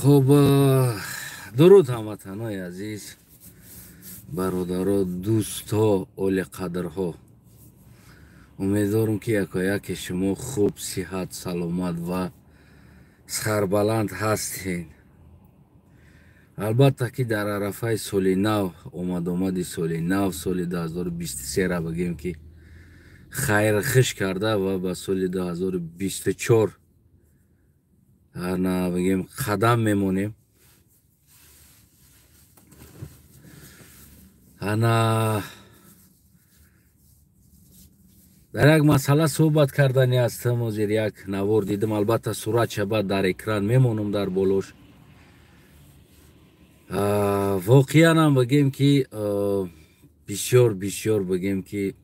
Хуб, дуруд ҳамватанои азиз, бародаро, дӯстҳо, олиқадрҳо. Умедворам, ки якояке шумо хуб, сиҳат, саломат ва сарбаланд ҳастед. Албатта, ки дар арафаи соли нав, омадомади соли нав, соли 2023-ра бигем, ки хайрхуш карда ва ба соли 2024 ана бигем қадам мемонем. Ана дар як масъала суҳбат кардани ҳастам. Ҳозир як навор дидам, албатта суратша баъд дар экран мемонам дар болош. Воқеан ҳам бигем, ки бисёр бисёр бигем, ки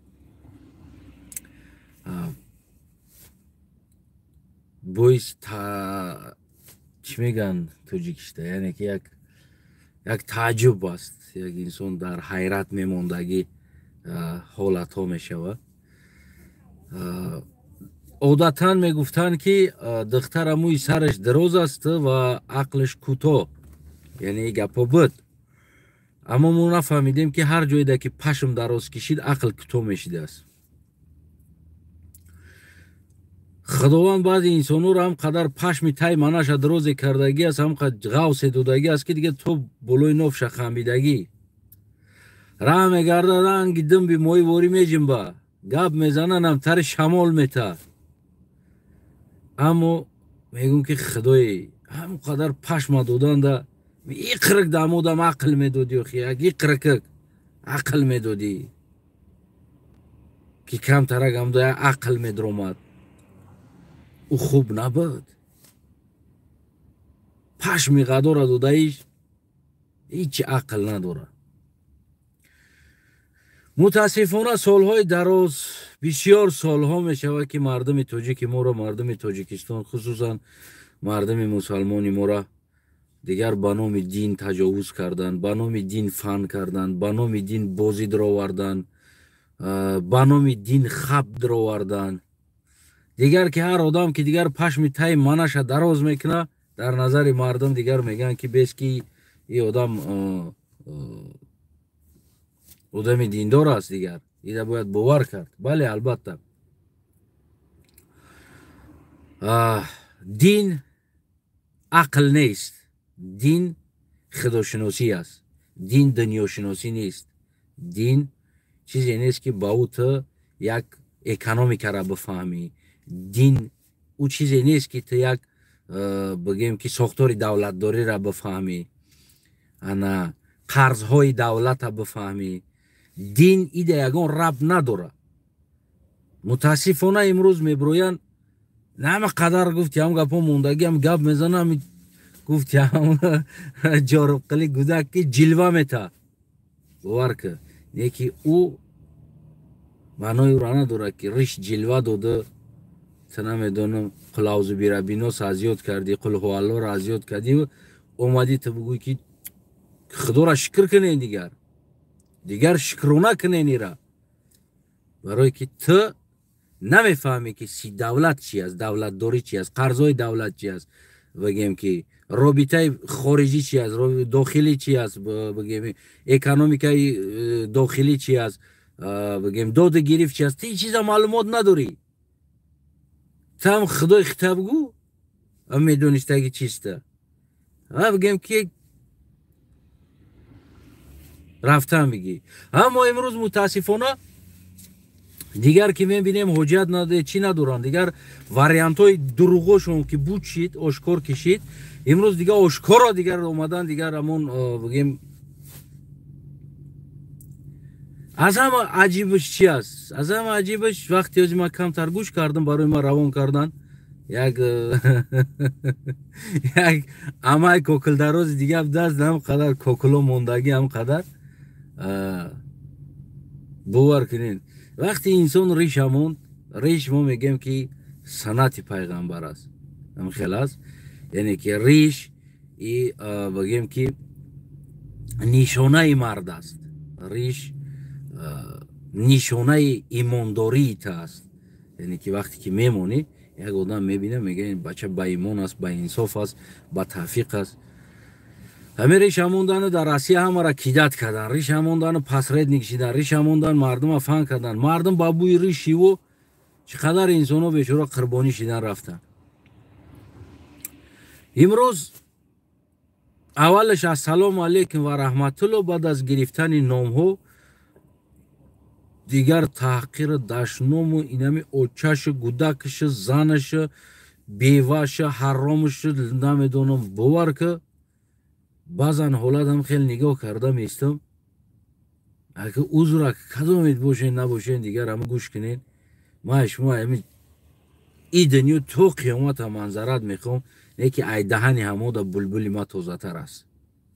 боис чӣ мегӯянд тоҷикишта, яъне ки як тааҷҷуб аст, як инсон дар ҳайрат мемондагӣ ҳолатҳо мешавад. Одатан мегуфтанд, ки духтара мӯи сараш дароз аст ва ақлаш кӯтоҳ, яъне и гапҳо буд. Аммо мо нафаҳмидем, ки ҳар ҷойда ки пашм дароз кишид, ақл кӯтоҳ мешидааст. Худованд баъзе инсонҳоро ҳам қадар пашми тай манаша дарозе кардагӣ аст, ҳам қад ғавсе додагӣ аст, ки дига то болои нофша хамбидагӣ раҳ мегарда, ранги думби моҳӣ ворӣ меҷимба, гап мезананам тари шамол мета. Аммо мегӯм, ки худои ҳам қадар пашма доданда иқрик дамодам ақл медодӣ, охи як иқрикик ақл медодӣ, ки камтарак ҳамда ақл медромад. Ӯ хуб набуд, пашми ғадора додаиш ҳеҷ ақл надорад. Мутаассифона, солҳои дароз, бисёр солҳо мешавад, ки мардуми тоҷики моро, мардуми Тоҷикистон, хусусан мардуми мусалмони моро дигар ба номи дин таҷовуз карданд, ба номи дин фан карданд, ба номи дин бозӣ дароварданд, ба номи дин хаб дароварданд. Дигар ки ҳар одам ки дигар пашми таи манаша дароз мекуна, дар назари мардум дигар мегӯянд, ки бес ки и одам одами диндор аст, дигар ида бояд бовар кард. Бале, албатта, дин ақл нест, дин худошиносӣ аст, дин дунёшиносӣ нест, дин чизе нест, ки ба ӯ ту як экономикаро бифаҳмӣ. Дин ӯ чизе нест, ки ту як бигем, ки сохтори давлатдориро бифаҳмӣ, ана қарзҳои давлата бифаҳмӣ. Дин ида ягон рабт надорад. Мутаассифона, имрӯз мебироянд, нама қадар гуфти ҳам гапҳо мондагӣ ҳам гап мезанам, гуфти ҳам ҷорубқили гудак, ки ҷилва мета, бовар ки не, ки ӯ маънои ӯро надорад, ки риш ҷилва дода, ту намедонам, қулаузу бирабинос аз ёд кардӣ, қулҳуаллоро аз ёд кардӣ, омадӣ ту бигӯй, ки худоро шукр кунен, дигар шукрона кунен ира, барое ки ту намефаҳмӣ, ки си давлат чи аст, давлатдорӣ чи аст, қарзҳои давлат чи аст, бигем ки робитаи хориҷӣ чи аст, дохилӣ чи аст, бигем экономикаи дохилӣ чи аст, бигем доду гирифт чи аст. Ту ин чиза маълумот надорӣ. Ту ҳам худои хита бигӯ, медонистаги чиста, бигем ки рафтан бигӣ. Аммо имрӯз мутаассифона дигар ки мебинем, ҳоҷат чӣ надоранд, дигар вариантҳои дуруғошон ки буд шид, ошкор кишид. Имрӯз дигар ошкоро дигар омадан, дигар ҳамон бигем. Аз ҳама аҷибаш чи аст? Аз ҳама аҷибаш, вақте ҳози ман камтар гӯш кардам, барои ман равон кардан як амай кокилдарози дигар даст, ҳам қадар кокило мондагӣ, ҳам қадар бовар кунед, вақте инсон риша монд, риш мо мегӯем, ки санъати пайғамбар аст, ҳам хел аст, яъне ки риш и бигӯем, ки нишонаи мард аст, риш нишонаи имондории та аст, яъне ки вақте ки мемонӣ, як одам мебина, мегӯяд, бача ба имон аст, ба инсоф аст, ба тавфиқ аст. Ҳамин риша мондану дар Россия ҳамаро кидать кардан, риша мондану посредник шидан, риша мондан мардума фан кардан. Мардум ба бӯи ришиву чӣ қадар инсонҳо бечора қурбонӣ шидан рафтанд. Имрӯз аввалаш ассалому алайкум ва раҳматулло, баъд аз гирифтани номҳо дигар таҳқиру дашному инами очашу, гудакашу, занашу, бевашу, ҳаромушу намедонам. Бовар ки, баъзан ҳолатам хеле нигоҳ карда меистам. Ака, узр, кадомед бошен, набошен, дигар ҳама гӯш кунед. Ма шумо ами и дунё то қиёмата манзарат мехоҳам, не ки ай даҳани ҳамода булбули ма тозатар аст.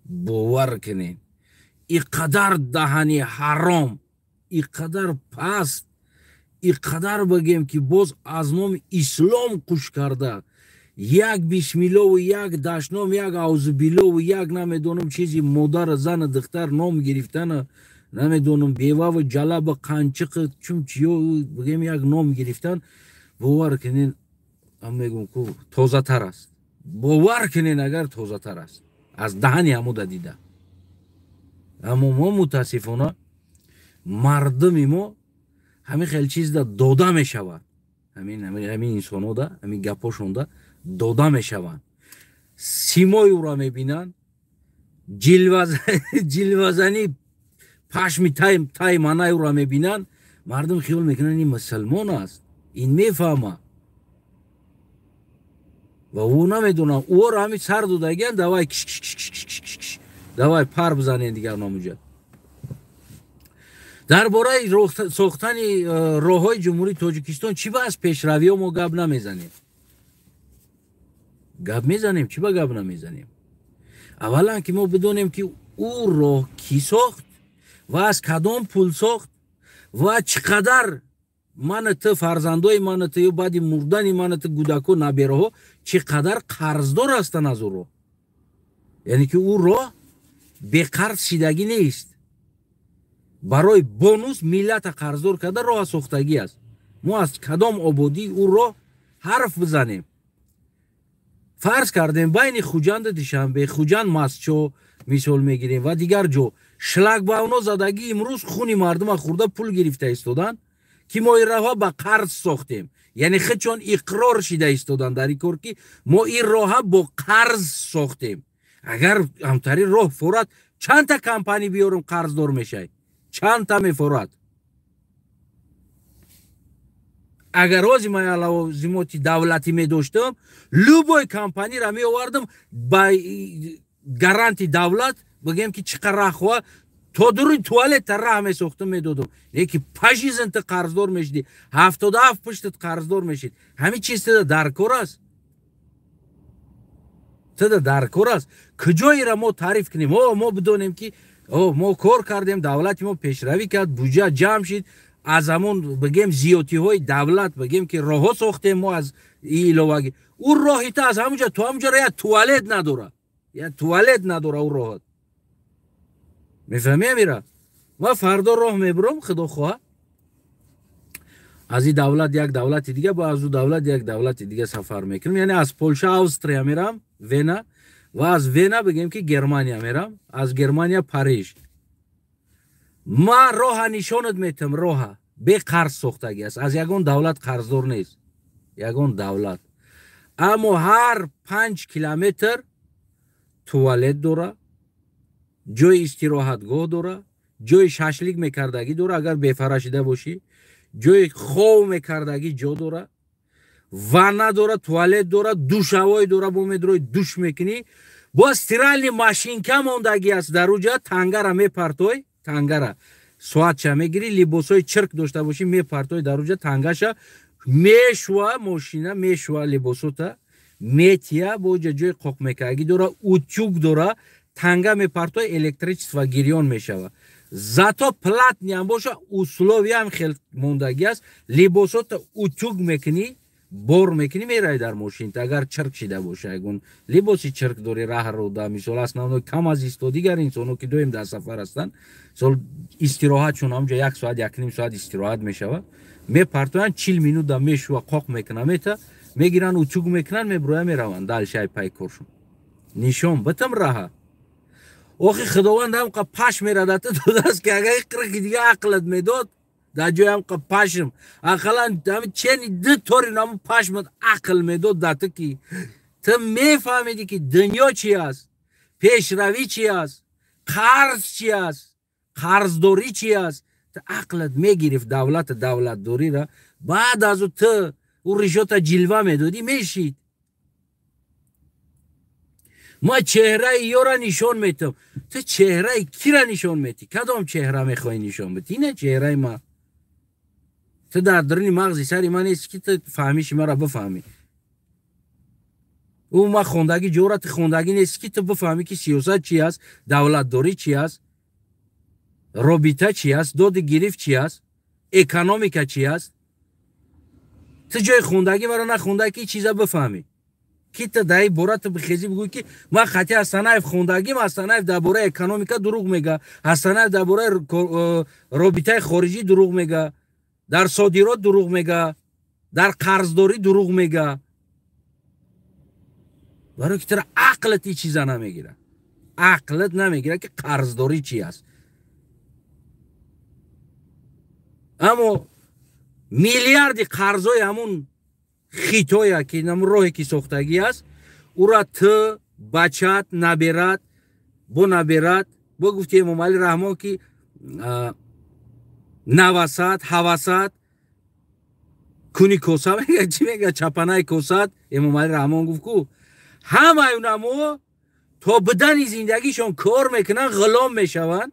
Бовар кунед, и қадар даҳани ҳаром, и қадар паст, и қадар бигем ки боз аз номи ислом қуш карда, як бисмиллову, як дашном, як аузубиллову, як намедонам чизи, модару, зану, духтар ном гирифтана, намедонам, беваву, ҷалабу, қанчиқу, чум чиё, бигем, як ном гирифтан. Бовар кунед, мегум ку тозатар аст. Бовар кунед, агар тозатар аст аз даҳани ҳамуда дида. Аммо мо, мутаассифона, мардуми мо ҳамин хел чизда дода мешавад, ҳамин инсонҳода, ҳамин гапҳошонда дода мешаванд. Симои ӯро мебинанд, ҷилвазанӣ, пашми тай манаи ӯро мебинанд. Мардум хиёл мекунанд, ин мусалмон аст, ин мефаҳма ва ӯ намедонам. Ӯро ҳамин сар додагиан, давай, давай, пар бизанен дигар номуҷа. Дар бораи сохтани роҳҳои Ҷумҳурии Тоҷикистон чӣ ба аз пешравиҳо мо гап намезанем? Гап мезанем, чӣ ба гап намезанем? Аввалан ки мо бидонем, ки ӯ роҳ кӣ сохт ва аз кадом пул сохт ва чӣ қадар мана ту, фарзандои мана ту, ё баъди мурдани мана ту, гудаку, набераҳо чӣ қадар қарздор ҳастанд аз ӯ роҳ. Яъне ки ӯ роҳ беқарз шидагӣ нест. Барои бонус миллата қарздор карда роҳа сохтагӣ аст. Мо аз кадом ободии ӯ роҳ ҳарф бизанем? Фарз кардем, байни Хуҷанду Душанбе, Хуҷанд Мастчо мисол мегирем ва дигар ҷо шлагбауно задагӣ, имрӯз хуни мардума хӯрда, пул гирифта истоданд, ки мо ин роҳа ба қарз сохтем. Яъне худшон иқрор шида истоданд дар ин кор, ки мо ин роҳа бо қарз сохтем. Агар ҳамтари роҳ форад, чандта компания биёрам, қарздор мешавед, чандта мефорад. Агар ози ман лавозимоти давлатӣ медоштам, любой компанияро меовардам ба гаранти давлат, бигем ки чӣ қадр раҳ хоҳа, то дуруни туалета раҳ месохтам, медодам. Леки пожизненно ту қарздор мешидӣ, 77 пуштат қарздор мешид. Ҳамин чиз туда дар кор аст, туда дар кор аст. Куҷоеро мо таъриф кунем? О, мо бидонем, ки мо кор кардем, давлати мо пешравӣ кард, буҷа ҷамъ шид, аз ҳамон, бигем, зиёдтиҳои давлат, бигем, ки роҳҳо сохтем мо аз иловагӣ. Ӯ роҳи та аз ҳамунҷа то ҳамунҷаро як туалет надора, як туалет надора ӯ роҳат. Мефаҳми, амира? Ма фардо роҳ мебурам, худо хоҳа, аз ин давлат як давлати дига, бо аз ӯ давлат як давлати дига сафар мекунам. Яъне аз Полша Австрия мерам, Вена, ва аз Вена, бигем, ки Германия мерам, аз Германия Париж. Ма роҳа нишонат метам. Роҳа беқарз сохтагӣ аст, аз ягон давлат қарздор нест, ягон давлат. Аммо ҳар 5 километр туалет дора, ҷои истироҳатгоҳ дора, ҷои шашлик мекардагӣ дора, агар бефара шида бошӣ, ҷои хов мекардагӣ ҷо дора, ванна дора, туалет дора, душавой дора, бо медрои душ мекунӣ. Боз стиральный машинка мондагӣ аст дар уҷа. Тангара мепартой, тангара соатша мегирӣ, либосҳои чирк дошта бошӣ, мепартой дар уҷа, тангаша мешува, мошина мешува, либосота метия. Боҷа ҷои қоқмекагӣ дора, утюг дора. Танга мепартой, электричество гирён мешава. Зато платный ам боша, условия ам хел мондагӣ аст. Либосота утюг мекунӣ, бор мекунӣ, меравӣ дар мошинта. Агар чирк шида боша, ягон либоси чирк дори, раҳ рода, мисол, основной камазисто, дигар инсоно, ки доим дар сафар ҳастанд, мисол, истироҳатшон ҳамҷо як соат, якним соат истироҳат мешава, мепартоянд, 40 минута мешува, қоқ мекуна, мета мегиранд, утюг мекунанд, меброя, мераванд дальше ай пай коршон. Нишон битам раҳа. Охи худованд ҳамқа паш мерадад додааст, ки агар иқрики дига ақлат медод, дар ҷои ҳамқа пашм ақаллан чени ду тори наму пашмат ақл медод дар ту, ки ту мефаҳмидӣ, ки дунё чи аст, пешравӣ чи аст, қарз чи аст, қарздорӣ чи аст. Ту ақлат мегирифт давлата давлатдориро, баъд аз ӯ ту ӯ ришота ҷилва медодӣ, мешид. Ма чеҳраи ёра нишон метам, ту чеҳраи кира нишон метӣ? Кадом чеҳра мехоҳӣ нишон битӣ? Ина чеҳраи ма. Ту дар дуруни мағзи сари ман нести, ки ту фаҳмиши маро бифаҳмӣ. Ӯ ма хондагӣ ҷора, ту хондагӣ нести, ки ту бифаҳмӣ, ки сиёсат чи аст, давлатдорӣ чи аст, робита чи аст, доди гирифт чи аст, экономика чи аст. Ту ҷои хондагӣ маро нахонда, ки чиза бифаҳмӣ, ки ту дар ин бора ту бихезӣ бигӯӣ, ки ман хати Ҳасанаев хондагим, Ҳасанаев дар бораи экономика дурӯғ мега, Ҳасанаев дар бораи робитаи хориҷӣ дурӯғ мега, дар содирот дурӯғ мега, дар қарздорӣ дурӯғ мега. Барои ки тура ақлат ин чиза намегира, ақлат намегира, ки қарздорӣ чи аст. Аммо миллиарди қарзои ҳамун хитоя, ки ҳамун роҳе ки сохтагӣ аст, ӯра ту, бачат, наберат, бо наберат, бо гуфти Эмомалӣ Раҳмон, ки навасад ҳавасад куни коса мега, чӣ мега, чапанаи косад. Эмомалӣ Раҳмон гуфт ку ҳамаи унамо то бидани зиндагишон кор мекунанд, ғулом мешаванд,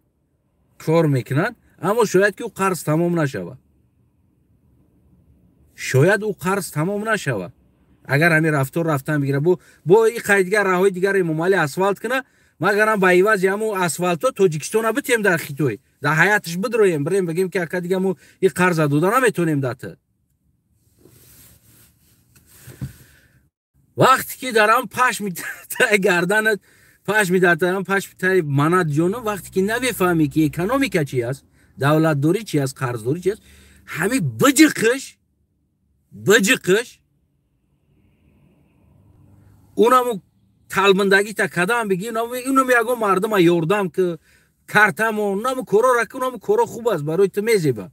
кор мекунанд, аммо шояд ки ӯ қарз тамом нашавад, шояд ӯ қарз тамом нашавад. Агар ҳамин рафтор рафтан бигира, бо и қай дигар раҳои дигар Эмомалӣ асфалт куна, магарам ба ивази ҳамун асфалтҳо Тоҷикистона битем дар Хитой, дар ҳаяташ бидроем, бирем бигем, ки ака, дига мо и қарза дода наметонем да ту. Вақте ки дар ҳам пашми таи гарданат, пашми дар ҳам пашми таи манат ҷоно, вақте ки намефаҳмӣ, ки экономика чи аст, давлатдорӣ чи аст, қарздорӣ чи аст, ҳамин биҷиқиш биҷиқиш унаму талминдагита кадам бигӣ, унам ягон мардума ёрдам ки картамо, унаму корора ки унаму коро хуб аст, барои ту мезеба.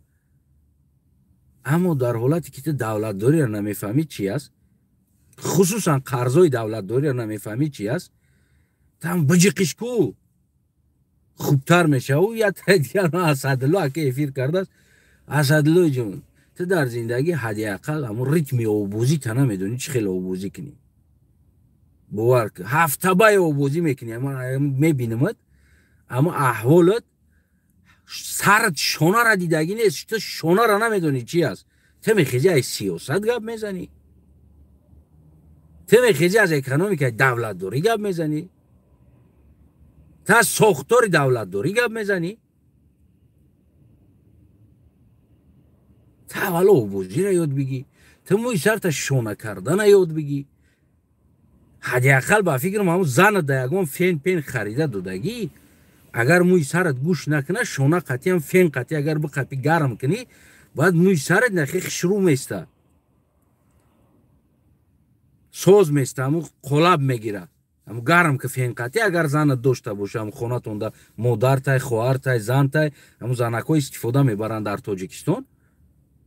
Аммо дар ҳолате ки ту давлатдориро намефаҳмӣ чи аст, хусусан қарзои давлатдориро намефаҳмӣ чи аст, там биҷиқиш ку хубтар мешава. Я дигар Асадулло ака эфир кардааст. Асадуллои ҷон, ту дар зиндагӣ ҳадди ақал ҳамун ритми обозӣ та намедонӣ, чӣ хел обозӣ кунӣ. Бовар кун, ҳафтабаи обозӣ мекунӣ, мебинамат, аммо аҳволат сарат шонара дидагӣ нест, ту шонара намедонӣ чи аст. Ту мехезӣ аз сиёсат гап мезанӣ, ту мехезӣ аз экономикаи давлатдорӣ гап мезанӣ, ту аз сохтори давлатдорӣ гап мезанӣ. Ту аввало обозиро ёд бигӣ, ту мӯи сарта шона кардана ёд бигӣ. Ҳадди ақал ба фикрам ҳамун занат да ягон фен пен харида додагӣ, агар мӯи сарат гӯш накуна, шона қатъиам фен қатъи агар биқапӣ гарм кунӣ, баъд мӯи сарат нахи хушрӯ места, соз места, ҳамун қолаб мегира. Ҳамун гарм ки фен қатъи агар занат дошта боша, ҳамун хонатонда модартай, хоҳартай, зантай, ҳамун занакҳо истифода мебаранд дар Тоҷикистон.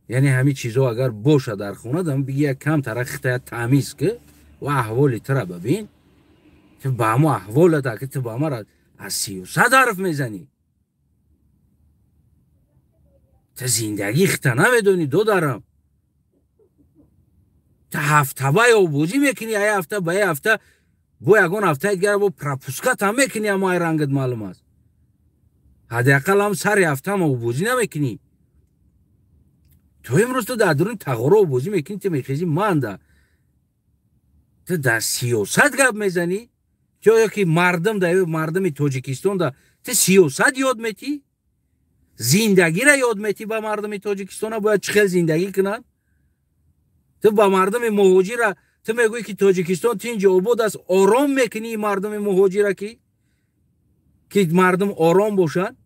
Яъне ҳамин чизҳо агар боша дар хона, биги як кам тара хитая таъмиз ки ва аҳволи тура бибин. Ту ба ҳамо аҳволат аки ту ба мара аз сиёсат ҳарф мезанӣ, ту зиндагӣ хита намедонӣ, додарам. Ту ҳафтабаи обозӣ мекунӣ, ай ҳафта ба ай ҳафта бо ягон ҳафтаи дигар бо пропускат ҳам мекунӣ, аммо ай рангат маълум аст. Ҳадди ақал ҳам сари ҳафтаам обозӣ намекунӣ. Ту имрӯз ту дар дуруни тағоро обозӣ мекунӣ, ту мехезӣ манда, ту дар сиёсат гап мезанӣ, ту ё ки мардум да мардуми Тоҷикистон да ту сиёсат ёд метӣ, зиндагиро ёд метӣ ба мардуми Тоҷикистона бояд чӣ хел зиндагӣ кунанд. Ту ба мардуми муҳоҷира ту мегӯӣ, ки Тоҷикистон тинҷи обод аст, ором мекунӣ мардуми муҳоҷира, ки мардум ором бошанд.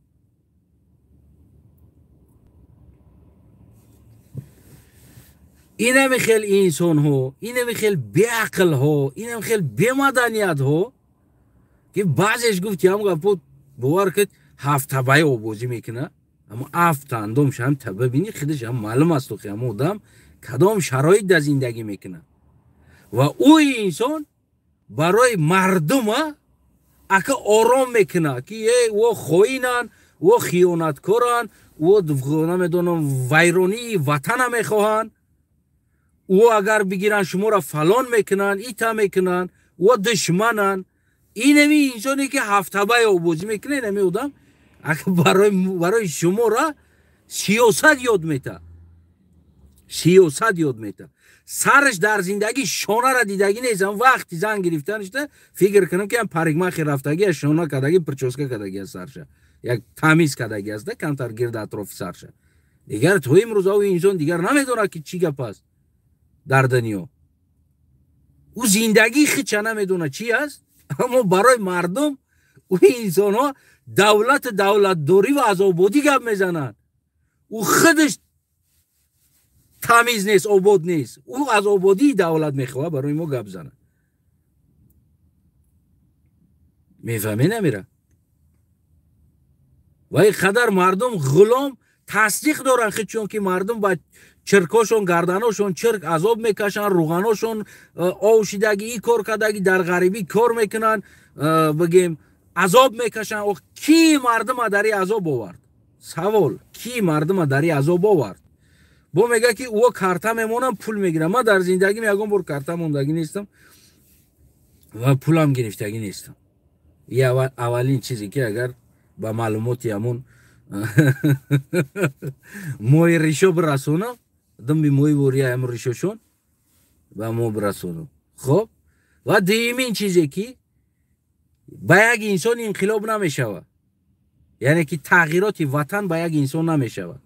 Инами хел инсонҳо, инами хел беақлҳо, инами хел бемаданиятҳо, ки баъзеш гуфти ҳам гапо Бовар кунед, ҳафт табаи обозӣ мекунад, аммо ҳафт андомш ҳам та бибинӣ, худаш ҳам маълум аст, ки ҳамон одам кадом шароит дар зиндагӣ мекунад. Ва ӯ инсон барои мардума ака ором мекунад, ки ӯ хоинанд, ӯ хиёнаткоранд, ӯ намедонам вайронии ватана мехоҳанд, ӯ агар бигиранд шуморо фалон мекунанд, ита мекунанд, ӯ душмананд. Инами инсоне ки ҳафтабаи обозӣ мекунад, инами одам барои шуморо сиёсат ёд мета, сиёсат ёд мета. Сараш дар зиндагӣ шонара дидагӣ нест. Вақти зан гирифтанашда фикр кунам, ки парикмахер рафтагӣ, шона кардагӣ, прическа кардагӣ аст, сарша як тамиз кардагӣ аст, камтар гирд атрофи сарша. Дигар то имрӯз ӯ инсон дигар намедонад, ки чӣ гап аст дар дунё. Ӯ зиндагии худша намедонад чӣ аст, аммо барои мардум ӯ инсонҳо давлату давлатдорӣ ва аз ободӣ гап мезананд. Ӯ худаш тамиз нест, обод нест, ӯ аз ободии давлат мехоҳад барои мо гап занад. Мефаҳмед намира? Ва ин қадар мардум ғулом тасдиқ доранд худшон, ки мардум ба чиркошон, гарданошон чирк азоб мекашанд, рӯғаношон ов шидагӣ, ин кор кардагӣ, дар ғарибӣ кор мекунанд, бигем азоб мекашанд. Ки мардума дар ин азоб овард? Савол: ки мардума дар ин азоб овард? Бо мега, ки ӯ карта мемонам, пул мегирам. Ман дар зиндагим ягон бор карта мондагӣ нестам ва пулам гирифтагӣ нестам. И аввалин чизе, ки агар ба маълумоти ҳамон мои ришо бирасонам, думби мои вория ҳамон ришошон ба мо бирасонам. Хоб, ва дуюмин чизе, ки ба як инсон инқилоб намешавад, яъне ки тағйироти ватан ба як инсон намешавад.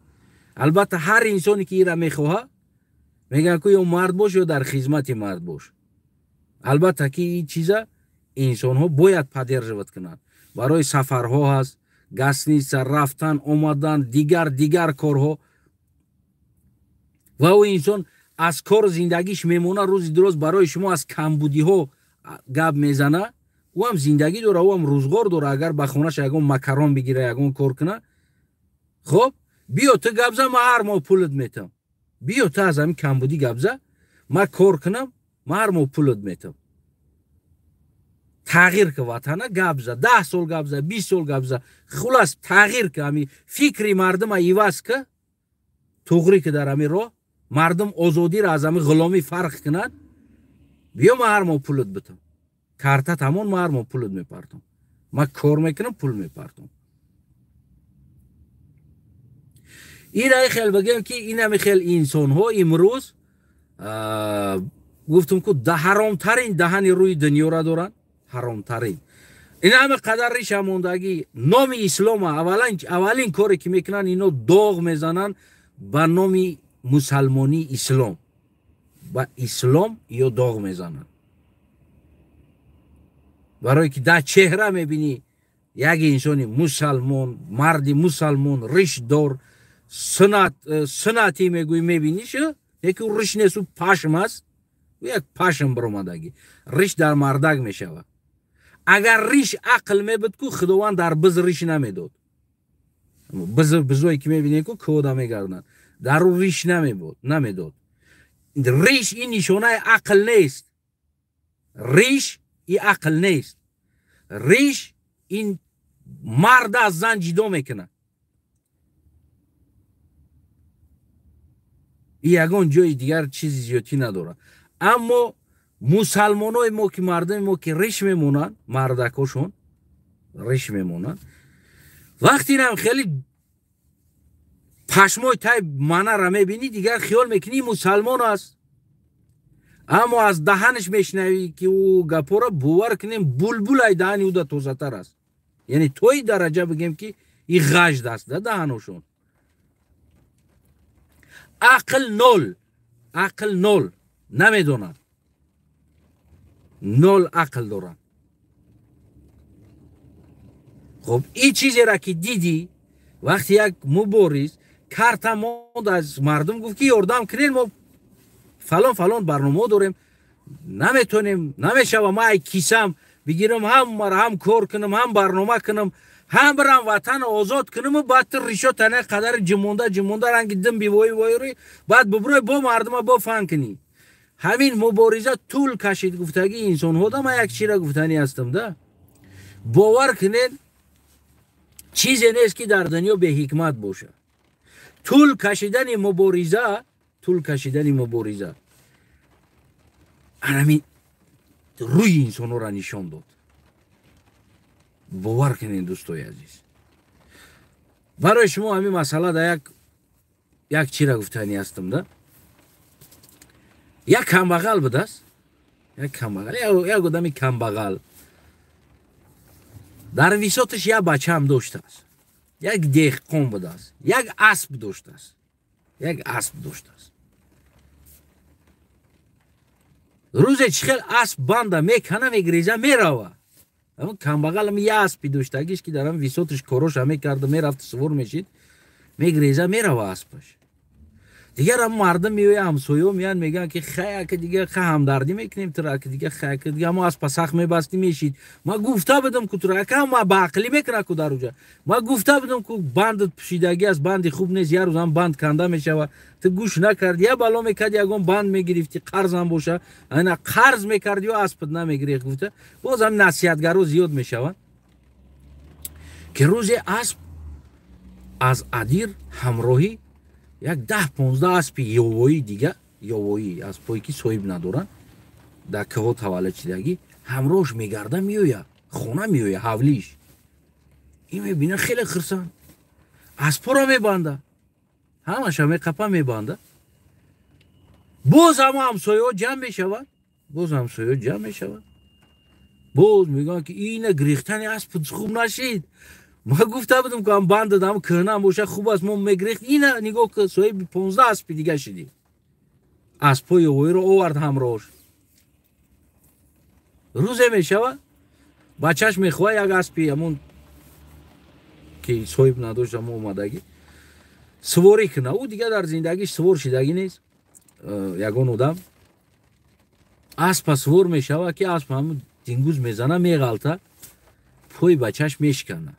Албатта, ҳар инсоне ки ира мехоҳад, мегӯянд, ки ё мард бош, ё дар хизмати мард бош. Албатта, ки ин чиза инсонҳо бояд поддерживать кунанд. Барои сафарҳо ҳаст, гостиница, рафтан, омадан, дигар дигар корҳо. Ва ӯ инсон аз кору зиндагиш мемона, рӯзи дуроз барои шумо аз камбудиҳо гап мезана. Ӯ ҳам зиндагӣ дора, ӯ ҳам рӯзғор дора. Агар ба хонааш ягон макарон бигира, ягон кор куна, хоб, биё ту гап зан, ман ҳар моҳ пулат метам. Биё ту аз ҳамин камбудӣ гап зан, ман кор кунам, ман ҳар моҳ пулат метам. Тағйир ка ватана, гап за, 10 сол гап за, 20 сол гап за, хулас тағйир ка, ҳами фикри мардума иваз ка, туғрӣ ка. Дар ҳамин роҳ мардум озодиро аз ҳамин ғуломӣ фарқ кунад. Биё, ман ҳар моҳ пулат битам, карта тамон, ман ҳар моҳ пулат мепартом, ман кор мекунам, пул мепартом. Ина хел бигем, ки инами хел инсонҳо имрӯз, гуфтум ку, ҳаромтарин даҳани рӯи дунёра доранд, ҳаромтарин. Ин ҳама қадар риша мондагӣ, номи ислома аввалин коре ки мекунанд, ино доғ мезананд ба номи мусалмонии ислом, ба ислом ё доғ мезананд, барое ки дар чеҳра мебинӣ як инсони мусалмон, марди мусалмон, ришдор, суннатӣ мегӯӣ, мебиниш, яки ӯ риш нест, ӯ пашм аст, ӯ як пашм биромадагӣ. Риш дар мардак мешавад. Агар риш ақл мебуд ку, Худованд дар биз риш намедод. Бизое ки мебинем ку, кӯода мегарданд, дар ӯ риш намедод. Риш ин нишонаи ақл нест, риш и ақл нест, риш ин марда аз зан ҷидо мекунад. И ягон ҷои дигар чизи зиёдтӣ надорад. Аммо мусалмонои мо, ки мардуми мо, ки риш мемонанд, мардакошон риш мемонанд, вақте инам хеле пашмои тай манара мебинӣ, дигар хиёл мекунӣ мусалмон аст. Аммо аз даҳанаш мешунавӣ, ки ӯ гапҳоро, бовар кунем, булбулай даҳани ӯда тозатар аст. Яъне тои дараҷа бигем, ки и ғажд аст да даҳаношон. Ақл нол, ақл нол, намедонад, нол ақл доранд. Хоб, ин чизеро ки дидӣ, вақте як мубориз карта монд, аз мардум гуфт, ки ёрдам кунед, мо фалон фалон барномаҳо дорем, наметонем, намешава, ман ай кисам бигирам, ҳамара ҳам кор кунам, ҳам барнома кунам, Ҳам бирам ватан озод кунаму, баъд ту ришо тана қадар ҷумонда ҷумонда ранги дим бивои воири, баъд буброй бо мардума бо фан кунӣ. Ҳамин мубориза тӯл кашид гуфтагӣ инсонҳо да ман як чира гуфтанӣ ҳастам да. Бовар кунед, чизе нест, ки дар дунё беҳикмат бошад. Тӯл кашидани мубориза, тӯл кашидани мубориза анамин рӯи инсонҳоро нишон дод. Бовар кунед, дӯстои азиз, барои шумо ҳамин масъала да як чира гуфтанӣ ҳастам да. Як камбағал будааст, як камбағал, як одами камбағал дар висоташ як бачаам доштааст, як деҳқон будааст, як асп доштааст, як асп доштааст. Рӯзе чӣ хел асп банда мекана, мегиреза, мерава. Ҳамн камбағалам як аспи доштагиш, ки дар ҳам висоташ короша мекарда, мерафт, сувор мешид, мегиреза, мерава аспаш. Дигар ҳам мардум меоя, ҳамсоё меянд, мегӯянд, ки хай, ака, дига ха ҳамдардӣ мекунем тура, ака, дига хай, ака, дига мо аспа сахт мебастӣ, мешид. Ма гуфта будам ку тура, ака, ма ба ақлӣ мекуна ку дар уҷа. Ма гуфта будам ку, бандат пӯшидагӣ аст, банди хуб нест, як рӯз ҳам банд канда мешава, ту гӯш накарди, я бало мекарди, ягон банд мегирифтӣ, қарзам боша, ана қарз мекарди ё аспат намегирифт гуфта. Боз ҳам насиҳатгаро зиёд мешаванд, ки рӯзе асп аз адир ҳамроҳӣ як 10-15 аспи ёвоӣ дига, ёвоӣ аспҳое, ки соҳиб надоранд, дар кӯҳо таваллуд шидагӣ, ҳамроҳш мегарда, меоя хона, меоя ҳавлиш. Ин мебина, хеле хирсанд, аспҳоро мебанда, ҳамаша меқапа, мебанда. Боз ҳама ҳамсояҳо ҷамъ мешаванд, боз ҳамсояҳо ҷамъ мешаванд, боз мегӯянд, ки ина гирехтани асп хуб нашид, ма гуфта будам, ки ам банд дам кӯҳнам боша, хуб аст, мо мегирехт, ина нигоҳ ки соҳиби 15 аспи дига шидӣ. Аспҳои ёвоиро овард ҳамроҳш. Рӯзе мешава, бачаш мехоҳа як аспи ҳамон, ки соҳиб надошт, ҳамо омадагӣ, суворӣ куна. Ӯ дига дар зиндагиш сувор шидагӣ нест. Ягон одам аспа сувор мешава, ки асп ҳамун дингуз мезана, меғалта, пои бачаш мешикана,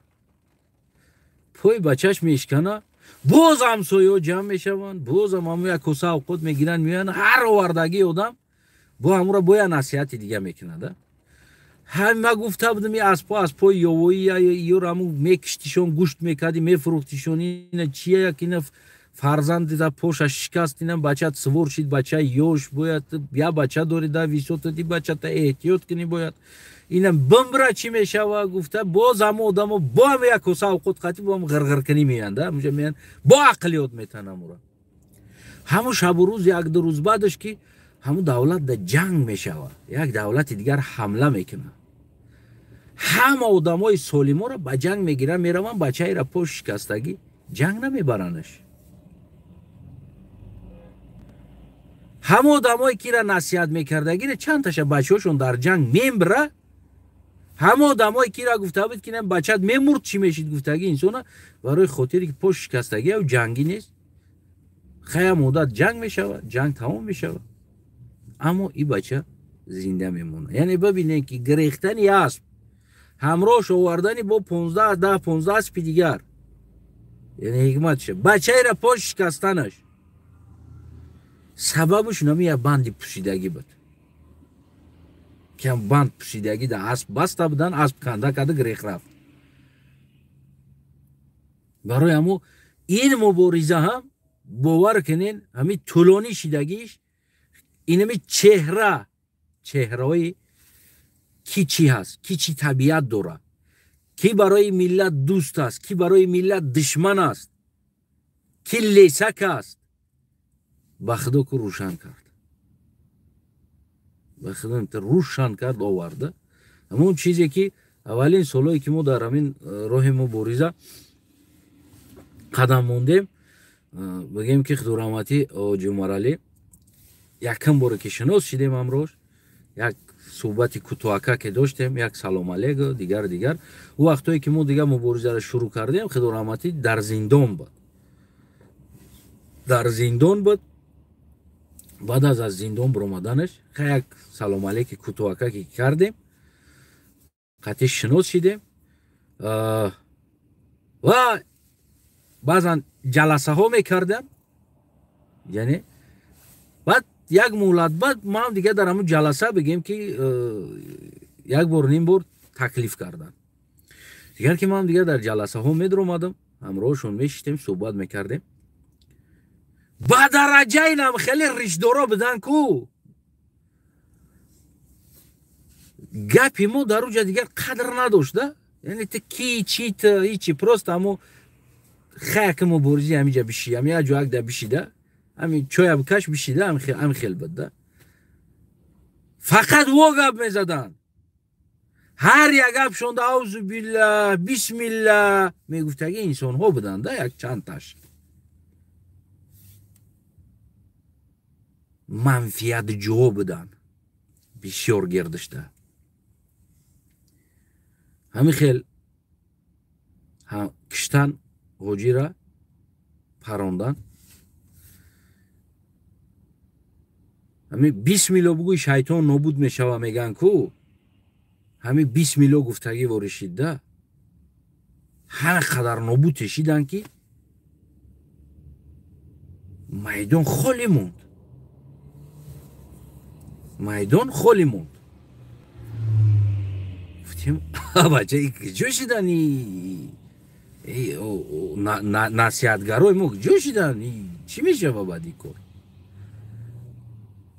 пои бачаш мешикана. Боз ҳамсояҳо ҷамъ мешаванд, бозам ҳамун як коса авқот мегиранд, меоянд, ҳар овардагии одам бо ҳамура бо як насиҳати дига мекунад. Ҳами ма гуфта будам, и аспҳо аспҳои ёвоӣ, ёро ҳамун мекиштишон, гӯшт мекардӣ, мефурӯхтишон, ина чия, як ина фарзанди да поша шикаст, ина бачат сувор шид, бача ёш, бояд я бача дори да висотати, бачата эҳтиёт кунӣ бояд, ина бимбра, чӣ мешава гуфта. Боз ҳама одамо бо ҳама як коса авқот қатӣ бо ҳам ғирғиркунӣ меянд, ҳамуҷа меянд, бо ақл ёд метан ҳамура. Ҳамун шабу рӯз, як-ду рӯз баъдаш, ки ҳамун давлат да ҷанг мешава, як давлати дигар ҳамла мекунад, ҳама одамои солиморо ба ҷанг мегиранд, мераванд, бачаеро пош шикастагӣ ҷанг намебаранаш. Ҳама одамое, ки ира насиҳат мекардагиро, чандташа бачаҳошон дар ҷанг мембра. Ҳама одамое, ки ира гуфта буд, ки бачат мемурд, чӣ мешид гуфтагӣ инсона, барои хотире ки пош шикастагӣ ав ҷангӣ нест, хая муддат ҷанг мешавад, ҷанг тамом мешавад, аммо и бача зинда мемонад. Яъне бибинед, ки гирехтани асп, ҳамроҳш овардани бо 15, 10-15 аспи дигар, яъне ҳикматша, бачаеро пош шикастанаш сабабаш нами як банди пӯшидагӣ буд, ки ҳам банд пӯшидагӣ да асп баста будан, асп канда карда, гирех рафт. Барои ҳамо ин мубориза ҳам, бовар кунед, ҳамин тӯлонӣ шидагиш инами чеҳра, чеҳраҳои ки чӣ ҳаст, ки чӣ табиат дорад, ки барои миллат дӯст аст, ки барои миллат душман аст, ки лесак аст, ба худо ку рӯшан кард, ба худо рӯшан кард, оварда. Ҳамон чизе, ки аввалин солҳое, ки мо дар ҳамин роҳи мубориза қадам мондем, бигем, ки худораҳматӣ Ҷумаралӣ, якум боре ки шинос шидем ҳамроҳш, як суҳбати кӯтоҳака ке доштем, як салом алейк, дигар дигар. Ӯ вақтое, ки мо дигар муборизаро шурӯъ кардем, худораҳматӣ дар зиндон буд, дар зиндон буд. Баъд аз зиндон биромаданаш як салом алейки кӯтоҳака ки кардем, қатъи шинос шидем. Ва баъзан ҷаласаҳо мекардам, яъне баъд як муҳлат баъд ман дигар дар ҳамун ҷаласа бигем ки як бор ним бор таклиф карданд. Дигар ки ман дигар дар ҷаласаҳо медаромадам, ҳамроҳшон мешиштем, суҳбат мекардем. Ба дараҷаи нам хеле ришдоро будан ку гапи мо дар уҷа дигар қадр надошта. Яъне ту ки чи ту ҳичи, просто ҳамо хаяки муборизӣ ҳамиҷа биши, ҳами як ҷо якда бишида, ҳами чоя бикаш бишида, ҳами хел буд да. Фақат во гап мезаданд. Ҳар як гапшонда аузу билла, бисмилла мегуфтаги инсонҳо буданд да, як чандташ. Манфиатҷӯ буданд, бисёр гирдишта. Ҳамин хел киштан ҳоҷира парондан. Ҳамин бисмилло бугӯй шайтон нобуд мешава меган ку. Ҳамин бисмилло гуфтагӣ воришид да. Ҳар қадар нобуд тешидан ки майдон холӣ монд. Майдон холӣ монд. Гуфтем бача куҷо шидан насиҳатгарои мо, куҷо шидан? Чӣ мешава баъд ин кор?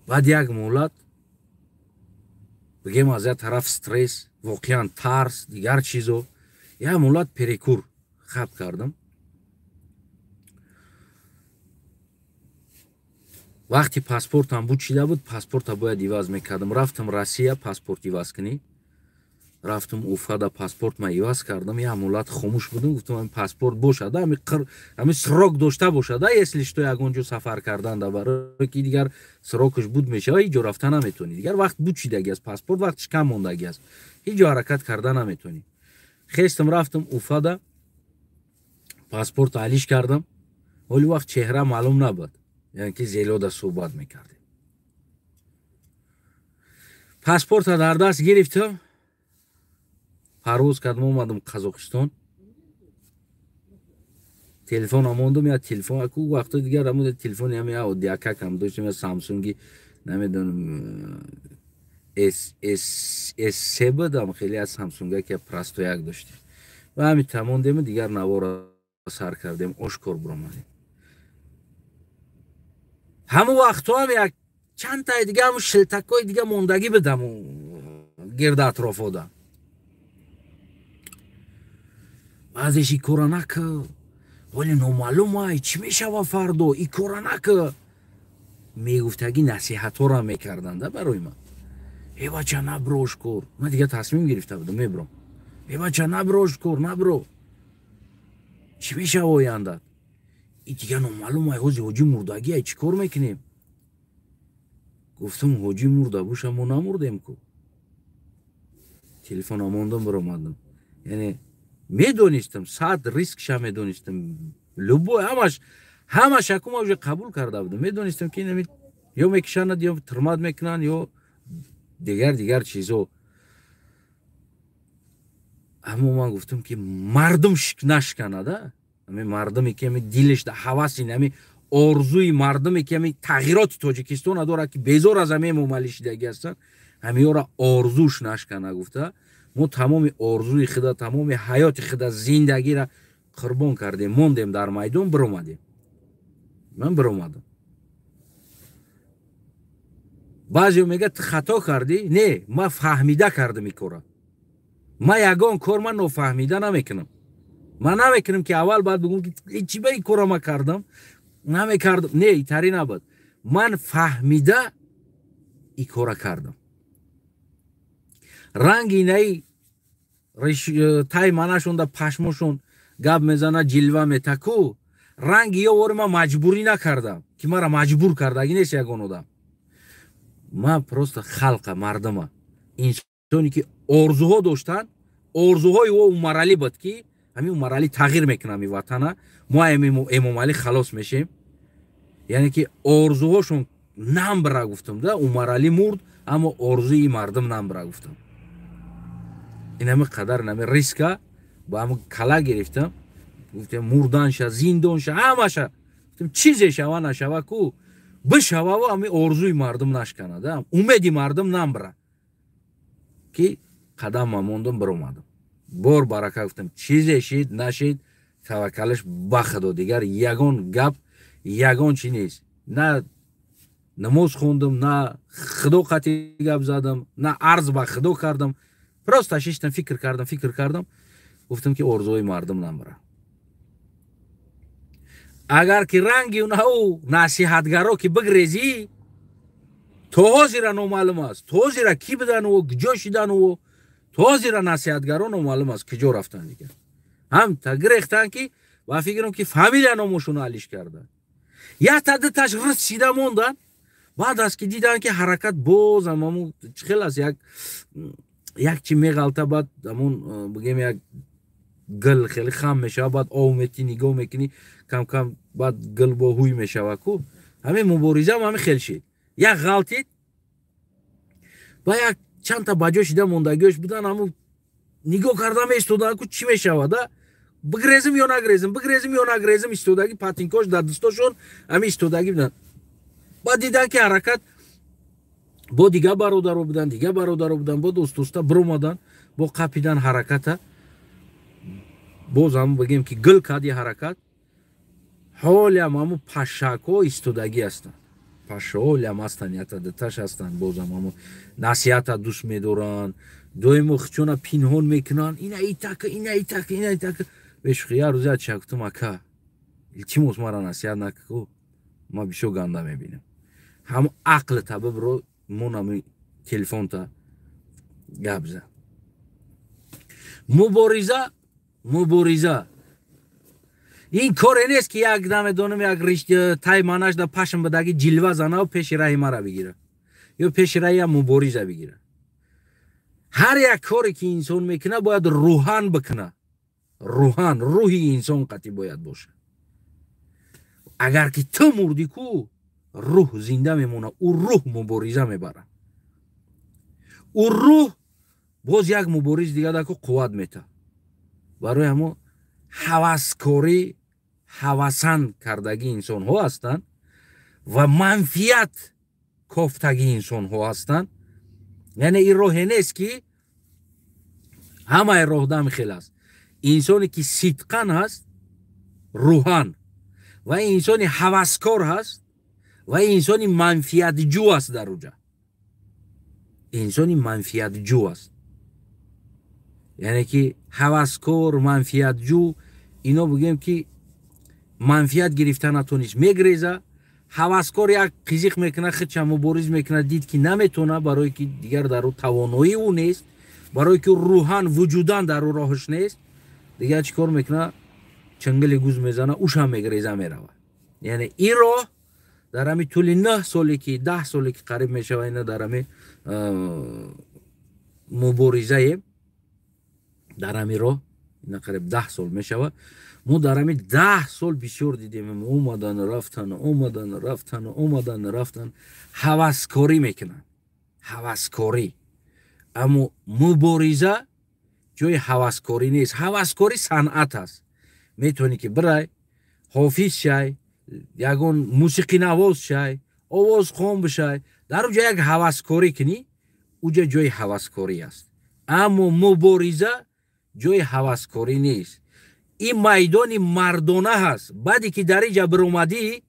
Баъд як муҳлат бигем аз як тараф стресс, воқеан тарс, дигар чизо, як муҳлат перекур хаб кардам. Вақти паспортам буд шида буд, паспорта бояд иваз мекардам. Рафтам Россия паспорт иваз кунӣ. Рафтам Уфада паспорт ма иваз кардам. Як муҳлат хомӯш будам, гуфтам ҳамин паспорт бошад, ҳамин срок дошта бошад, если что ягон ҷо сафар кардан да, барои ки дигар срокаш буд мешава, ҳеҷ ҷо рафта наметавонӣ. Дигар вақт буд шидаги аст, паспорт вақташ кам мондаги аст, ҳеҷ ҷо ҳаракат карда наметавонӣ. Хестам рафтам Уфада, паспорт алиш кардам. Ҳоли вақт чеҳра маълум набуд, яъне ки зелода суҳбат мекардем. Паспорта дар даст гирифтам, парвоз кардам, омадам Қазоқистон. Телефонам мондам, я телефон аку вақто дигар ҳамон телефони ҳами я оддиакакам доштем, я Самсунги намедонам S S S3 будам, хеле аз Самсунга ки простояк доштем. Ва ҳами тамондем, дигар навора сар кардем, ошкор биромадем. Ҳамон вақтҳоам як чандтаи дига ҳамун шилтакҳои дига мондагӣ будам гирда атрофода. Баъзеш и кора накӣ, ҳоли номаълум ай, чӣ мешава фардо, и кора накӣ мегуфтагӣ насиҳатҳоро мекарданда барои ман. Э бача набро ошкор. Ман дигар тасмим гирифта будам, мебром. Э бача набро ошкор, набро. Чӣ мешава оянда? И дигар номаълум ай, ҳози ҳоҷӣ мурдагӣ ай, чӣ кор мекунем? Гуфтам ҳоҷӣ мурда боша, мо намурдем ку. Телефонам мондам, биромадам. Яъне медонистам, сад рискша медонистам, любой ҳамаш акума уже қабул карда будам. Медонистам ки инами ё мекишанад, ё тирмат мекунанд, ё дигар чизо. Аммо ман гуфтам ки мардум нашканада. Ҳамин мардуме ки ҳамин дилаш да ҳаваси ҳамин орзуи мардуме ки ҳамин тағйироти Тоҷикистона дорад, ки безор аз ҳамин эмомалӣ шидагӣ ҳастанд, ҳамиёра орзуш нашкана гуфта. Мо тамоми орзуи худа, тамоми ҳаёти худа, зиндагиро қурбон кардем, мондем дар майдон, биромадем. Ман биромадам. Баъзео мегӯяд ту хато кардӣ. Не, ман фаҳмида кардам ин кора. Ман ягон кор ман нофаҳмида намекунам. Ман намекунам ки аввал баъд бигӯм ки чӣ ба ин кора ман кардам, намекардам. Не, итари набуд. Ман фаҳмида ин кора кардам. Ранги инаи тай манашонда пашмошон гап мезана, ҷилва метаку, ранги ё вори ман маҷбурӣ накардам, ки мара маҷбур кардаги нест ягон одам. Ман просто халқа, мардума, инсоне ки орзуҳо доштанд, орзуҳои ӯ Умаралӣ буд ки ҳамин Умаралӣ тағйир мекунад ҳамин ватана, мо Эмомалӣ халос мешем. Яъне ки орзуҳошон намбра гуфтам да, Умаралӣ мурд, аммо орзуи мардум намбра гуфтам. Ин ҳамин қадар ҳамин риска ба ҳамин кала гирифтам, Гуфтем мурданша, зиндонша, ҳамаша. Гуфтем чизе шава нашава ку бишававу ами орзуи мардум нашканад, умеди мардум намбара. Ки қадам мондум, биромадам. Бор барака гуфтам, чизе шид нашид, таваккалаш ба Худо. Дигар ягон гап, ягон чи нест. На намоз хондам, на Худо қатъи гап задам, на арз ба Худо кардам. Просто шиштам, фикр кардам, фикр кардам. Гуфтам ки орзуи мардум намбара. Агар ки ранги унау насиҳатгаро ки бигрезӣ, то ҳозира номаълум аст, то ҳозира ки будану куҷо шидану, то ҳозира насиҳатгаро номаълум аст куҷо рафтан. Дигар ҳам та гирехтан ки ба фикрам ки фамилия номошонро алиш кардан. Якта дуташ рис шида мондан. Баъд аз ки дидан ки ҳаракат боз ҳамаму чӣ хел аст, як чи меғалта, баъд ҳамон бигем як гил хеле хам мешава, баъд ов метӣ, нигоҳ мекунӣ, кам кам баъд гил бо ҳуй мешава ку. Ҳамин муборизаам ҳамин хел шид. Як ғалтид ба як чандта ба ҷо шида мондагиёш будан, ҳамун нигоҳ карда меистодан ку чӣ мешавад, а бигрезим ё нагрезим, бигрезим ё нагрезим, истодагӣ патинкош дар дастошон ҳамин истодагӣ будан. Баъд дидан ки ҳаракат бо дигар бародаро будан, дигар бародаро будан, бо дӯстдӯста биромадан, бо қапидан ҳараката. Боз ҳам бигем ки гил кади ҳаракат. Ҳолиам ҳамун пашшакҳо истодагӣ ҳастанд. Пашшаҳолиам ҳастанд, ята дуташ ҳастанд. Бозам ҳамун насиҳата дӯст медоранд, доимо хичона пинҳон мекунанд. Ина итака, ина итака, ина итака. Бешухи як рӯз яча гуфтам, ака, илтимос мара насиҳат накун, ман бисёр ганда мебинам. Ҳамун ақлта бибро, мон ҳами телефонта гап зан. Мубориза, мубориза ин коре нест ки як намедонам як тай манаш да пашм бидаги ҷилва занаву пеши раҳи мара бигира ё пеши раҳи мубориза бигира. Ҳар як коре ки инсон мекуна бояд рӯҳан бикуна. Рӯҳан, рӯҳи инсон қатъи бояд боша. Агар ки ту мурдӣ ку, рӯҳ зинда мемона, ӯ рӯҳ мубориза мебара. Ӯ рӯҳ боз як мубориз дига даку қувват мета. Барои ҳамо ҳаваскорӣ, ҳавасан кардагии инсонҳо ҳастанд ва манфиат кофтагии инсонҳо ҳастанд. Яъне ин роҳе нест ки ҳамаи роҳ дам хел аст. Инсоне ки сидқан ҳаст, рӯҳан, ва инсони ҳаваскор ҳаст, ва инсони манфиатҷӯ аст. Дар уҷа инсони манфиатҷӯ аст. Яъне ки ҳаваскор, манфиатҷӯ, ино бигем ки манфиат гирифта натонист, мегреза. Ҳаваскор як қизиқ мекуна, худша мубориз мекуна, дид ки наметона, барое ки дигар дар ӯ тавоноӣ ӯ нест, барое ки рӯҳан вуҷудан дар ӯ роҳаш нест. Дигар чӣ кор мекуна? Чангили гуз мезана, ӯшам мегреза, мерава. Яъне ин роҳ дар ҳами тӯли 9 соле ки 10 соле ки қариб мешава, ина дар ҳами муборизаем, дар ҳами роҳ ина қариб 10 сол мешава. Мо дар ҳами 10 сол бисёр дидем, омадан рафтан, омадан рафтан, омадан рафтан, ҳаваскорӣ мекунанд, ҳаваскорӣ. Аммо мубориза ҷои ҳаваскорӣ нест. Ҳаваскорӣ санъат аст. Метавонӣ ки бирай ҳофиз шай, ягон мусиқинавоз шай, овозхон бишай, дар уҷа як ҳаваскорӣ кунӣ, уҷа ҷои ҳаваскорӣ аст. Аммо мубориза ҷои ҳаваскорӣ нест. Ин майдони мардона ҳаст. Баъде ки дар инҷа биромадӣ,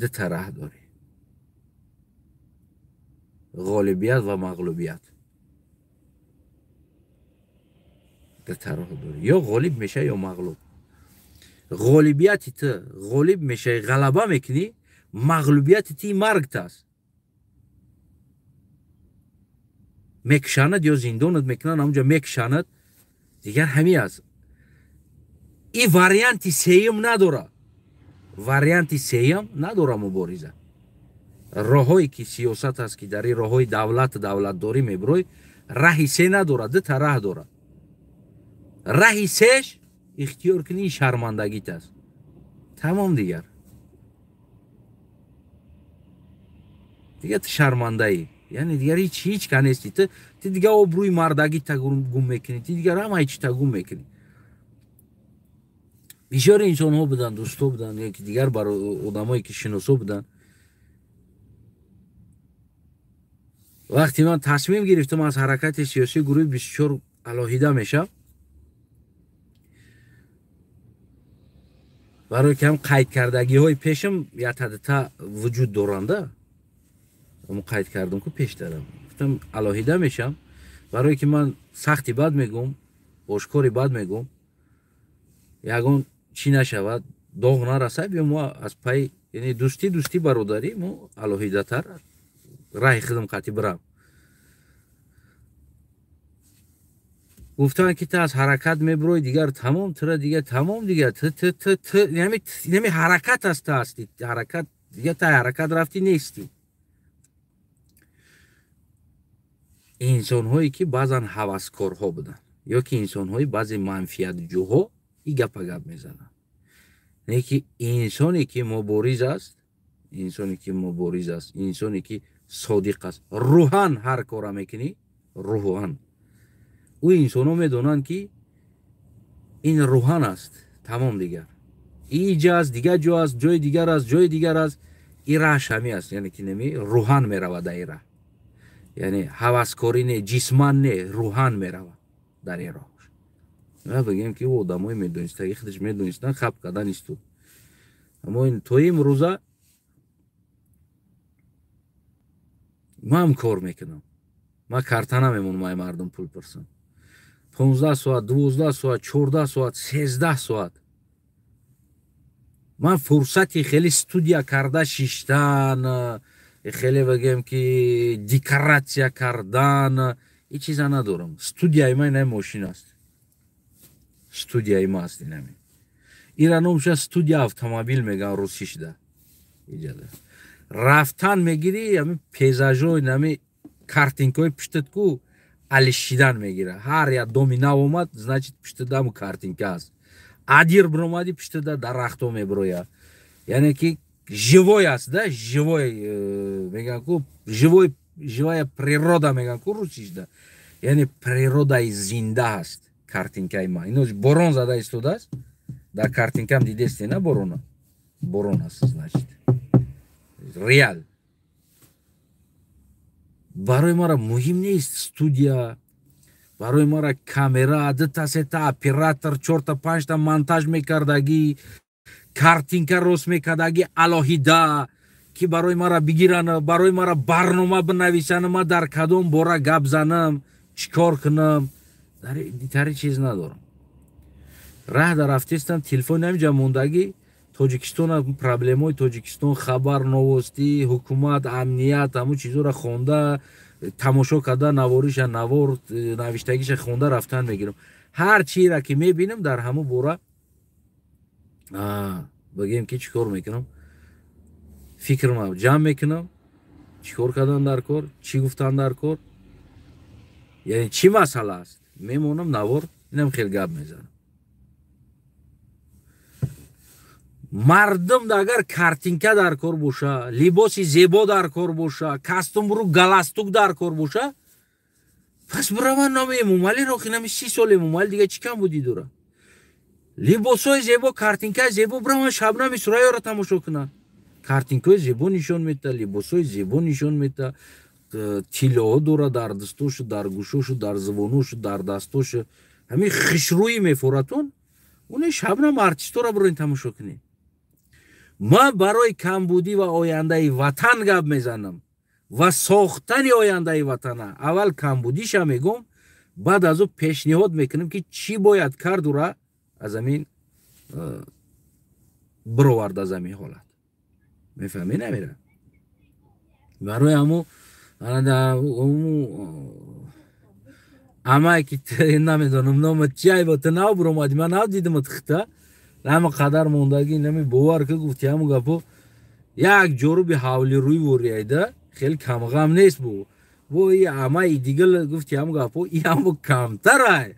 дута раҳ дорӣ: ғолибият ва мағлубият. Дута роҳ дорӣ: ё ғолиб мешавӣ, ё мағлуб. Ғолибияти ту ғолиб мешавӣ, ғалаба мекунӣ, мағлубияти ти маргт аст. Мекушанад ё зиндонат мекунанд, ҳамунҷа мекушанад. Дигар ҳамин аст. Ин варианти сеюм надора. Варианти сеюм надора мубориза. Роҳҳое ки сиёсат аст, ки дар ин роҳҳои давлат давлатдорӣ мебурой, раҳи се надора, дута раҳ дора. Раҳи сеш ихтиёр кунӣ, шармандагит аст. Тамом, дигар. Дигар ту шармандаӣ. Яъне дигар ҳеч ка нести. Ту дигар обрӯи мардагита гум мекунӣ, ту дигар ҳамаи чита гум мекунӣ. Бисёри инсонҳо буданд, дӯсто буданд, ё ки дигар бар одамое ки шиносо буданд. Вақте ман тасмим гирифтам аз ҳаракати сиёсии гурӯҳи 24 алоҳида мешавам, барои ки ҳам қайдкардагиҳои пешам ятадата вуҷуд доранда, мо қайд кардам ку пештарам, гуфтам алоҳида мешавам, барое ки ман сахти бад мегӯм, ошкори бад мегӯм, ягон чӣ нашавад, доғ нарасад, биё мо аз пай, яъне дӯстӣ бародарӣ, мо алоҳидатар раҳи худам қатъи бирам. Гуфтанд ки ту аз ҳаракат мебирои, дигар тамом, тура дигар тамом, дигар ту нами ҳаракат аст, ту ҳастӣ ҳаракат, дигар та ҳаракат рафтӣ нестӣ. Инсонҳое ки баъзан ҳаваскорҳо буданд ё ки инсонҳои баъзе манфиатҷӯҳо и гапа гап мезананд. Не ки инсоне ки мубориз аст, инсоне ки мубориз аст, инсоне ки содиқ аст, рӯҳан ҳар кора мекунӣ, рӯҳан. Ӯ инсонҳо медонанд ки ин рӯҳан аст, тамом дигар. Иҷа аст, дигар ҷо аст, ҷои дигар аст, ҷои дигар аст, и раҳш ҳами аст, яъне ки неми рӯҳан меравад дар ин раҳ. Яъне ҳаваскорӣ не, ҷисман не, рӯҳан меравад дар ин роҳ. Ма бигем ки ӯ одамои медонистаги худаш медонистанд, хаб кардан истуд. Аммо то имрӯза ман кор мекунам. Ман карта намемонам ай мардум пул пурсам. 15 соат, 12 соат, 14 соат, 13 соат. Ман фурсати хеле студия карда шиштан, хеле бигем ки декоратсия кардан, ин чиза надорам. Студияи ман ин мошин аст. Студияи ма аст инами. Ира номша студия автомобил меган русишда. Иҷада. Рафтан мегири, ами пейзажои нами картинкои пуштат ку алишидан мегира. Ҳар як доми нав омад, значит пуштадаму картинка аст. Адир биромади, пуштада дарахто мебироя. Яъне ки живой аст, да, живой, меган ку живой, живая природа меган ку русишда. Яъне природаи зинда аст картинкаи ма. Ино борон зада истодааст. Дар картинкам дидесте на борона? Борон аст, значит. Реал. Барои мара муҳим нест студия, барои мара камера, дута сета оператор, чорта панҷта монтаж мекардагӣ, картинка рост мекардагӣ алоҳида, ки барои мара бигиранд, барои мара барнома бинависанд, ман дар кадом бора гап занам, чӣ кор кунам, тари чиз надорам. Раҳ дар рафтестам, телефон ҳаминҷа мондагӣ, Тоҷикистон, проблемаҳои Тоҷикистон, хабар, новостӣ, ҳукумат, амният, ҳамун чизҳоро хонда, тамошо карда, навориша, навор, навиштагиша хонда рафтан мегирам. Ҳар чиро ки мебинам дар ҳамун бора, бигем ки чӣ кор мекунам, фикрма ҷамъ мекунам, чӣ кор кардан дар кор, чӣ гуфтан дар кор, яъне чӣ масъала аст, мемонам навор, инам хел гап мезанам. Мардум агар картинка дар кор боша, либоси зебо дар кор боша, костюмру галастук дар кор боша, пас бираванд номи Эмомалӣ рохи, нами 30 сол Эмомалӣ дига чӣ кам буди дора? Либосҳои зебо, картинкаи зебо, бираванд Шабнами Сурайёро тамошо кунанд. Картинкаи зебо нишон медиҳад, либосҳои зебо нишон медиҳад, тиллоҳо дора дар дастошу, дар гӯшошу, дар зувоношу, дар дастошу. Ҳамин хишрӯӣ мефоратон, оне Шабнам артистора бироин тамошо кунед. Ман барои камбудӣ ва ояндаи ватан гап мезанам ва сохтани ояндаи ватана. Аввал камбудиша мегӯм, баъд аз ӯ пешниҳод мекунем ки чӣ бояд кард ура аз ҳамин бировард аз ҳамин ҳолат. Мефаҳмӣ намера? Барои ҳаму амае ки намедонам номат чиай бо ту нав биромадӣ, ман нав дидамат хита. Ҳама қадар мондагӣ нами бовар ки гуфти ҳаму гапо як ҷоруби ҳавлирӯй вориайда хеле камғам нест бу. Бо и амаи дигар гуфти ҳаму гапо и ҳаму камтарай.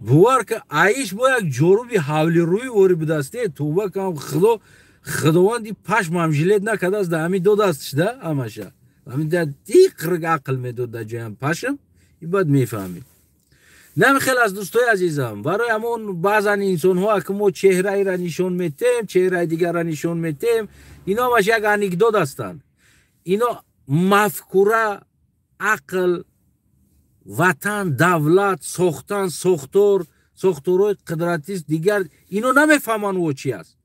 Бовар ки аиш бо як ҷоруби ҳавлирӯй вори будасте, тӯба кам худо худованди пашмам жилет накардааст, да ҳамин додастшда ҳамаша. Ҳамин да диқриг ақл медод дар ҷоям пашм, и баъд мефаҳмид. Намихел аз дӯстои азизам, барои ҳамон баъзан инсонҳо, ки мо чеҳраеро нишон метем, чеҳраи дигарро нишон метем, ино ҳамаш як анекдот ҳастанд. Ино мафкура, ақл, ватан, давлат сохтан, сохтор, сохторҳои қудратист, дигар ино намефаҳманд, ӯ чи аст,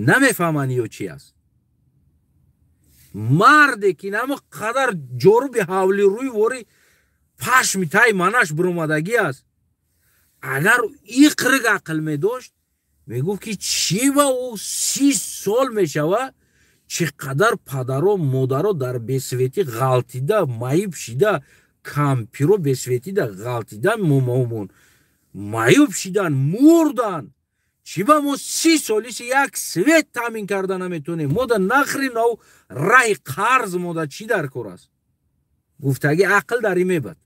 намефаҳманд ё чи аст. Марде ки намо қадар ҷоруби ҳавлирӯй вори пашми таи манаш биромадагӣ аст, агар иқриг ақл медошт, мегуфт, ки чӣ ба ӯ 30 сол мешава, чӣ қадар падаро, модаро дар бесветӣ ғалтида, маиб шида, кампиро бесветида ғалтида, момаомон маъюб шидан, мурдан. Чӣ ба мо 30 солиси як свет таъмин карда наметонем? Мо да нахри нав раҳи қарз мода чӣ дар кор аст? Гуфтаги ақл дар ин мебад,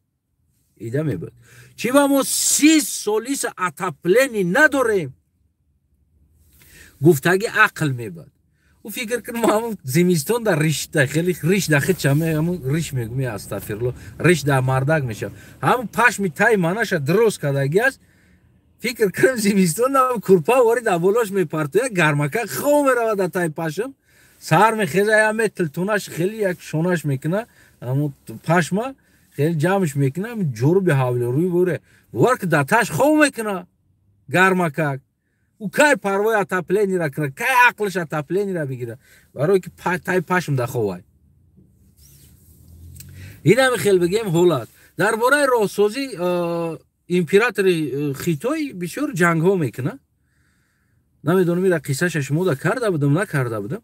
ида мебад. Чӣ ба мо 30 солиси отопление надорем? Гуфтаги ақл мебад. Ӯ фикр кун, мо ҳамун зимистон дар ришта хеле риш да хичаме, ҳамун риш мегӯм, астафирло, риш дар мардак мешавад, ҳамун пашми таи манаша дуруст кардаги аст. Фикр кунам, зимистон курпа вори дар болош мепартоя, гармака хоб меравад дар таи пашм. Саҳар мехеза, я метилтунаш, хеле як шонаш мекуна, ҳамун пашма хеле ҷамъш мекуна, ҷоруби ҳавлирӯй боре бовар ки дар таш хоб мекуна гармакак. Ӯ кай парвои отопление ра куна, кай ақлаш отопление ра бигира, барое ки таи пашм да ховай. Инами хел бигем ҳолат. Дар бораи роҳсозӣ, императори Хитой бисёр ҷангҳо мекунад. Намедонам, ира қиссаша шумо да карда будам, накарда будам.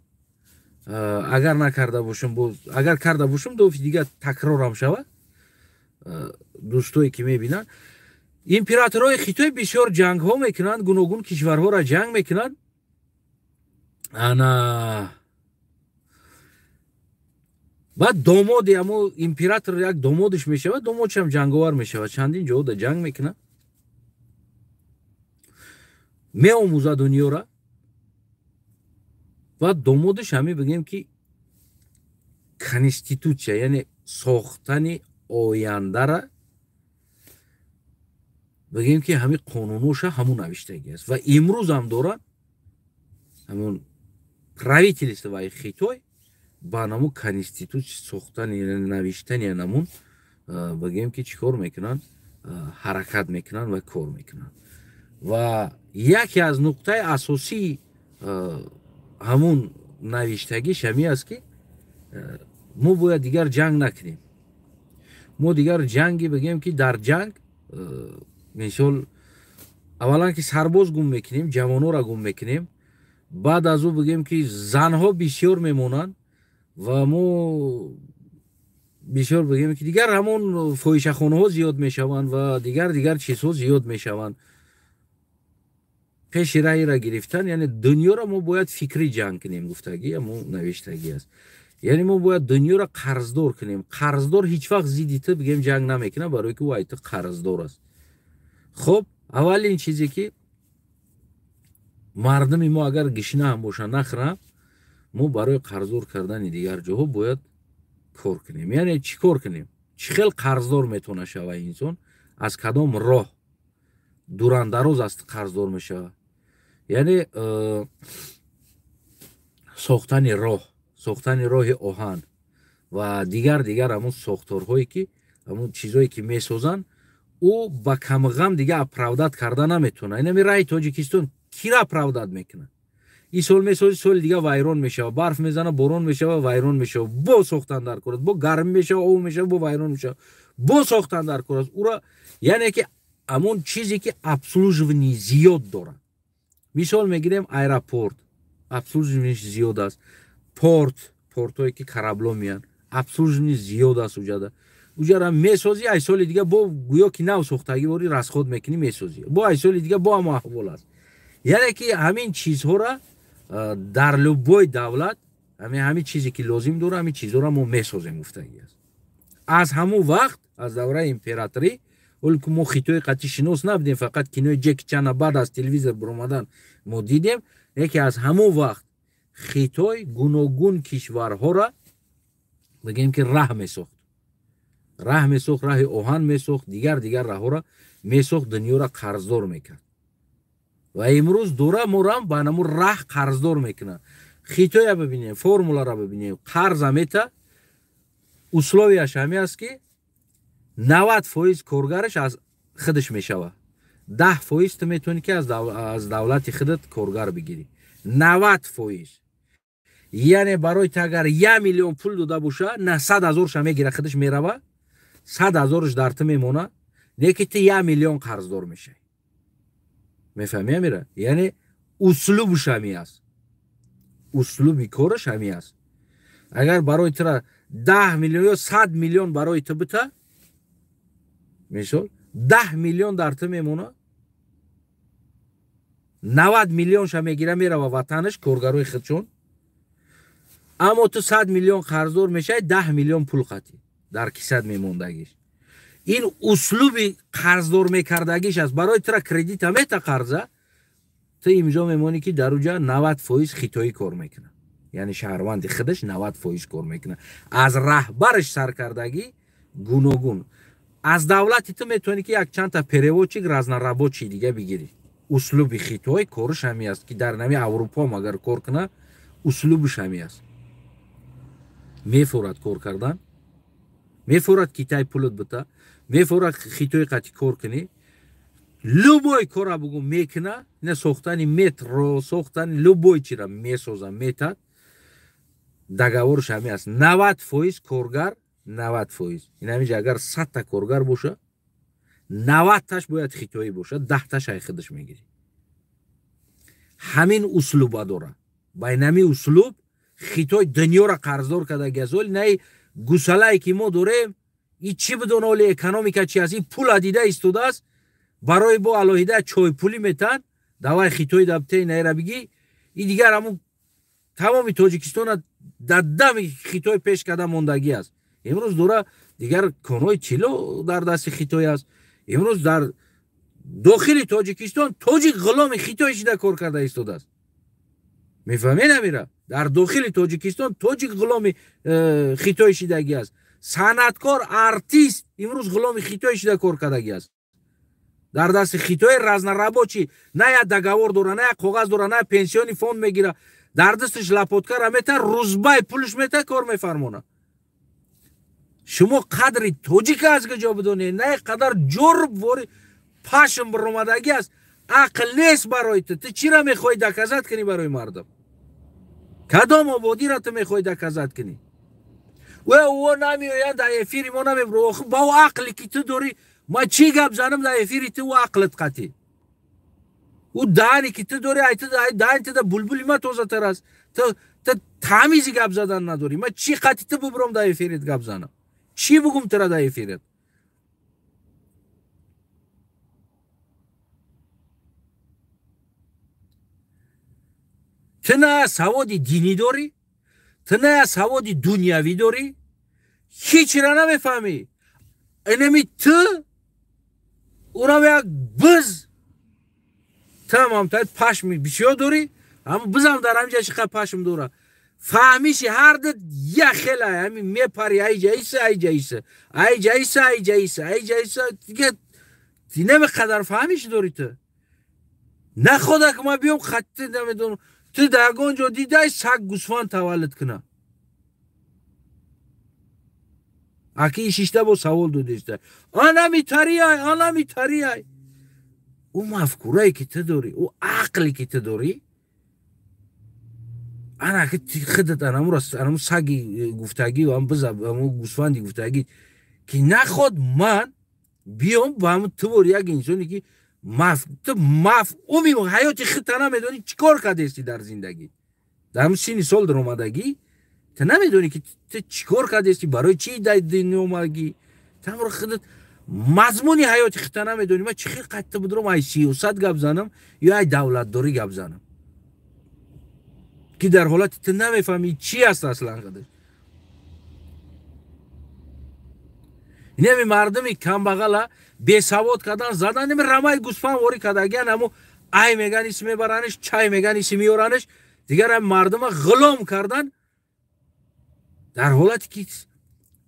Агар накарда бошам, агар карда бошам, дофи дигар такрорам шавад, дӯстое ки мебинанд. Императорҳои Хитой бисёр ҷангҳо мекунанд, гуногун кишварҳоро ҷанг мекунанд. Ана баъд домоди амо император, як домодиш мешавад, домодшам ҷанговар мешавад, чандин ҷода ҷанг мекунад, меомӯзад дунёра. Баъд домодиш ҳаме бигем, ки конститутсия, яъне сохтани ояндара, бигем, ки ҳамин қонуноша ҳамун навиштагӣ аст ва имрӯзам доранд. Ҳамун правительство и Хитой ба намун конститутсия сохтани, навиштани намун, бигем, ки чӣ кор мекунанд, ҳаракат мекунанд ва кор мекунанд. Ва яке аз нуқтаи асосии ҳамун навиштагиш ҳамин аст, ки мо бояд дигар ҷанг накунем. Мо дигар ҷанги, бигем, ки дар ҷанг, мисол, аввалан ки сарбоз гум мекунем, ҷавонора гум мекунем, баъд аз ӯ, бигем, ки занҳо бисёр мемонанд ва мо бисёр, бигем, ки дигар ҳамон фоҳишахонаҳо зиёд мешаванд ва дигар дигар чизҳо зиёд мешаванд. Пеши раҳиро гирифтан, яъне дунёро мо бояд фикрӣ ҷанг кунем, гуфтагӣ мо навиштагӣ аст. Яъне мо бояд дунёро қарздор кунем. Қарздор ҳеҷ вақт зидди ту, бигем, ҷанг намекунад, барое ки ӯ ай ту қарздор аст. Хуб, аввалин чизе ки мардуми мо агар гишна ҳам боша, нахӯрам, мо барои қарздор кардани дигар ҷоҳо бояд кор кунем. Яъне чӣ кор кунем, чӣ хел қарздор метавона шава инсон, аз кадом роҳ дурандароз аст қарздор мешавад? Яъне сохтани роҳ, сохтани роҳи оҳан ва дигар дигар ҳамун сохторҳое ки, ҳамун чизое ки месозанд, ӯ ба камғам дига оправдать карда наметавонад. Инами раҳи Тоҷикистон кира оправдать мекунад? Ин сол месози, соли дига вайрон мешавад, барф мезана, борон мешавад, вайрон мешавад, бо сохтан дар кор аст, бо гармӣ мешавад, об мешавад, бо вайрон мешавад, бо сохтан дар кор аст ура. Яъне ки ҳамон чизе ки обслуживание зиёд дорад, мисол мегирем, аэропорт обслуживание ш зиёд аст, порт, портое ки корабло меянд, обслуживание зиёд аст. Уҷада уҷара месозӣ, ай соли дига бо гӯё ки нав сохтагӣ вори расход мекунӣ, месозӣ, бо ай соли дига бо ҳамо аҳвол аст. Яъне ки ҳамин чизҳоро дар любой давлат ҳамин чизе ки лозим дора, ҳамин чизҳоро мо месозем, гуфтагӣ аст. Аз ҳамун вақт, аз давраи императорӣ, ҳоле ки мо Хитои қатъи шинос набудем, фақат кинои Ҷеки Чана баъд аз телевизор баромадан мо дидем, яке аз ҳамон вақт Хитой гуногун кишварҳоро Бигем ки раҳ месохт. Раҳ месохт, раҳи оҳан месохт, дигар дигар раҳҳоро месохт, дунёро қарздор мекард. Ва имрӯз дора морам ба наму раҳ қарздор мекунад. Хитоя бибинем, формуларо бибинем, қарза мета, условияш ҳаме аст ки 90% коргараш аз худаш мешавад. 10% ту метавонӣ ки аз давлати худат коргар бигирӣ. 90%. Яъне барои ту агар 1 миллион пул дода боша, 900 ҳазорша мегира, худаш мерава, 100 ҳазораш дар ту мемона, не ки ту 1 миллион қарздор мешавӣ. Мефаҳмӣ амира? Яъне услубш ҳами аст. Услуби кораш ҳами аст. Агар барои тура 10 миллион ё 100 миллион барои ту бита, мисол 10 миллион дар ту мемона, 90 миллионша мегира, мерава ватанаш, коргарои худшон. Аммо ту 100 миллион қарздор мешавӣ, 10 миллион пул қатӣ дар кисат мемондагиш. Ин услуби қарздор мекардагиш аст. Барои тура кредита мета қарза, ту имзо мемонӣ ки дар уҷа 90% хитоӣ кор мекунад. Яъне шаҳрванди худаш 90% кор мекунад. Аз раҳбараш саркардагӣ гуногун. Аз давлати ту метавонӣ ки якчандта переводчик, разнорабочий дига бигирӣ. Услуби хитой кораш ҳами аст ки дар нами Аврупо агар кор кунад, услубаш ҳами аст. Мефорад кор кардан, мефорад Китай пулат бита, мефорад хитой қати кор кунӣ, любой кора бугу мекуна, ина сохтани метро, сохтани любой чира месоза, метад. Договорш ҳами аст. 90% коргар, 90%. Ин ҳаминҷа агар 100 та коргар боша, 90таш бояд хитоӣ боша, 10таш ай худаш мегирӣ. Ҳамин услуба дора. Ба инами услуб хитой дунёро қарздор кардаги аст. Оли наи гусалае ки мо дорем, и чӣ бидона оли экономика чи аст, и пула дида истодааст, барои бо алоҳида чойпулӣ метан, давай хитой даптеи наира бигӣ, и дигар ҳамун тамоми Тоҷикистона дар дами хитой пеш карда мондагӣ аст. Имрӯз дора дигар конҳои тилло дар дасти хитой аст. Имрӯз дар дохили Тоҷикистон тоҷик ғуломи хитой шида кор карда истодааст. Мефаҳмед амира? Дар дохили Тоҷикистон тоҷик ғуломи хитой шидагӣ аст. Санъаткор, артист имрӯз ғуломи хитой шида кор кардагӣ аст. Дар дасти хитой разнорабочий на як договор дора, на як коғаз дора, на пенсионный фонд мегира. Дар дасташ лапоткара мета, рӯзбай пулш мета, кор мефармона. Шумо қадри тоҷика аз куҷо бидонед? На як қадар ҷурб вори пашм баромадагӣ аст. Ақл нест барои ту. Ту чира мехоҳӣ доказать кунӣ барои мардум? Кадом ободиро ту мехоҳӣ доказать кунӣ? Ӯ намеоянд дар эфири мо намебро. Охи ба ӯ ақле ки ту дорӣ, ма чӣ гап занам дар эфири ту, ӯ ақлат қатӣ? Ӯ даҳане ки ту дорӣ, ай ту даҳани ту да булбули ма тозатар аст. Ту тамизи гап задан надорӣ. Ма чӣ қатӣ ту бубром дар эфирит гап занам? Чӣ бугум тура дар эфирит? Ту на саводи динӣ дорӣ, ту на саводи дунявӣ дорӣ, ҳечра намефаҳмӣ. Инами ту унам як биз, ту ҳам пашми бисёр дорӣ, ҳам бизам дар ҳамин ҷа чӣ қадр пашм дора. Фаҳмиши ҳар ду як хела, ҳамин мепари ай ҷа иса, ай ҷа иса, ай ҷа иса, ай ҷа иса, ай ҷа иса, дига нами қадар фаҳмиш дорӣ ту. Находа ки ман биём хатти намедонам. Ту дар ягон ҷо дидай саг гӯсфанд таваллуд куна? Аки ишишта бо савол додеста. Анами тариай, анами тариай. Ӯ мафкурае ки ту дорӣ, ӯ ақле ки ту дорӣ, ана ки худат анаму саги гуфтагӣ, ам биза, аму гӯсфанди гуфтагӣ, ки наход ман биём ба ҳамун ту бори як инсоне ки ту мафҳуми ҳаёти худта намедонӣ, чӣ кор кардести дар зиндагӣ. Дар ҳамун синни сол даромадагӣ ту намедонӣ ки ту чӣ кор кардести, барои чӣ дар дунё омадагӣ. Ту ҳамро худат мазмуни ҳаёти худта намедонӣ. Ман чӣ хел қатта будром ай сиёсат гап занам ё ай давлатдорӣ гап занам, ки дар ҳолати ту намефаҳмӣ чӣ аст аслан худаш. Инами мардуми камбағала бесавод кардан, задан, ними рамаи гӯсфанд ворӣ кардагиан, ҳамо ай меган ис мебараниш, чай меган ис меёраниш, дигар ҳам мардума ғулом кардан дар ҳолате ки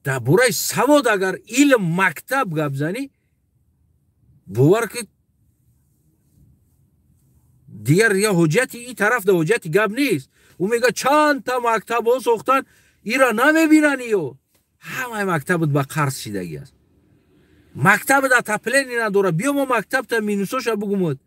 Дар бораи савод агар илм, мактаб гап занӣ, бовар ки дигар я ҳуҷҷати ин тараф да ҳуҷҷати гап нест. Ӯ мега чандта мактабҳо сохтан, ира намебинан, ё ҳамаи мактабат ба қарз шидагӣ аст. Мактабат отопление надорад. Биё мо мактабта минусоша бугумад.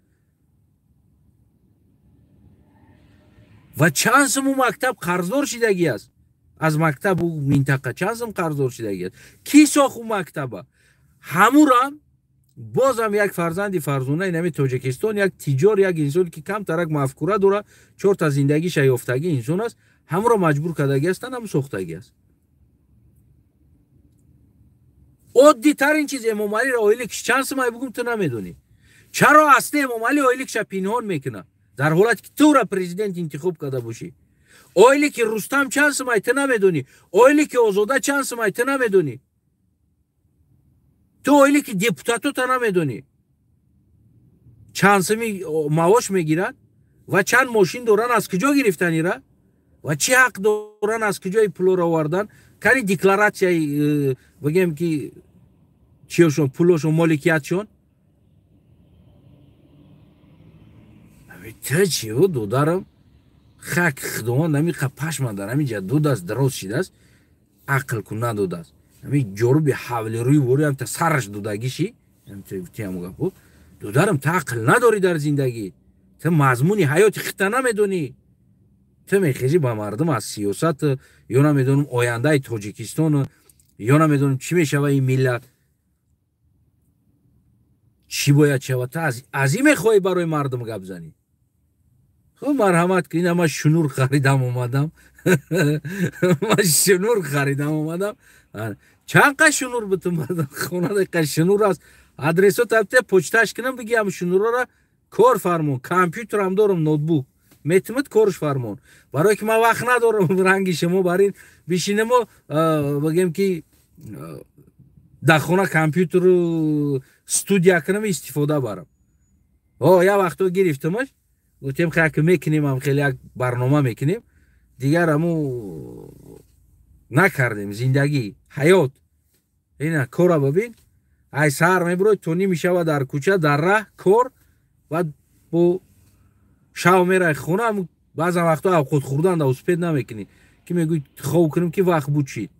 Ва чанд сум ӯ мактаб қарздор шидагӣ аст? Аз мактаб ӯ минтақа чанд сум қарздор шидагӣ аст? Кӣ сохт ӯ мактаба? Ҳамурам бозам як фарзанди фарзонаи нами Тоҷикистон, як тиҷор, як инсоне ки камтарак мафкура дорад, чорта зиндагиша ёфтагӣ инсон аст, ҳамуро маҷбур кардагӣ ҳастанд, ҳаму сохтагӣ аст. Оддитарин чиз, Эмомалиро ойликш чанд сумай бугум, ту намедонӣ. Чаро асли Эмомалӣ ойликша пинҳон мекунад? Дар ҳолате ки тура президент интихоб карда бошӣ. Ойлики Рустам чанд сумай, ту намедонӣ. Ойлики Озода чанд сумай, ту намедонӣ. Ту ойлики депутатота намедонӣ. Чанд суми маош мегиранд ва чанд мошин доранд, аз куҷо гирифтан ира? Ва чӣ ҳақ доранд, аз куҷои пулоро овардан? Кани декларатсияи, бигем ки чиёшон, пулошон, моликиятшон? Ту чиё додарам? Хак худованд ҳамиқа пашма дар ҳамин ҷа додааст, дароз шидааст, ақл ку надодааст. Ҳамин ҷоруби ҳавлирӯи вори ҳамта сараш додагиши, ҳаму гапо. Додарам, ту ақл надорӣ дар зиндагӣ. Ту мазмуни ҳаёти худта намедонӣ. Ту мехезӣ ба мардум аз сиёсат, ё намедонам ояндаи Тоҷикистон, ё намедонам чӣ мешава ин миллат, чӣ бояд шавад. Ту аз ин мехоҳӣ барои мардум гап занӣ? Хуб, марҳамат ки ина ман шунур харидам омадам. Ман шунур харидам омадам. Чанд қа шунур бутум хонада қа шунур аст. Адресо табте почташ кунам, биги ам шунурора кор фармон. Компютерам дорам, ноутбук. Метимад корш фармон. Барои ки ман вақт надорам ранги шумо бар ин бишинамо, бигем ки дар хона компютеру студия кунам, истифода барам. О, як вақто гирифтамаш, гуфтем хай ки мекунем, ам хеле як барнома мекунем. Дигар аму накардем. Зиндагӣ, ҳаёт. Ина кора бибин. Ай саҳар мебурой то ними шава дар кӯча, дар раҳ кор, баъд бо шав мерай хона. Баъзан вақто авқот хӯрдан да успед намекунӣ, ки мегӯй хов кунем ки вақт буд шид.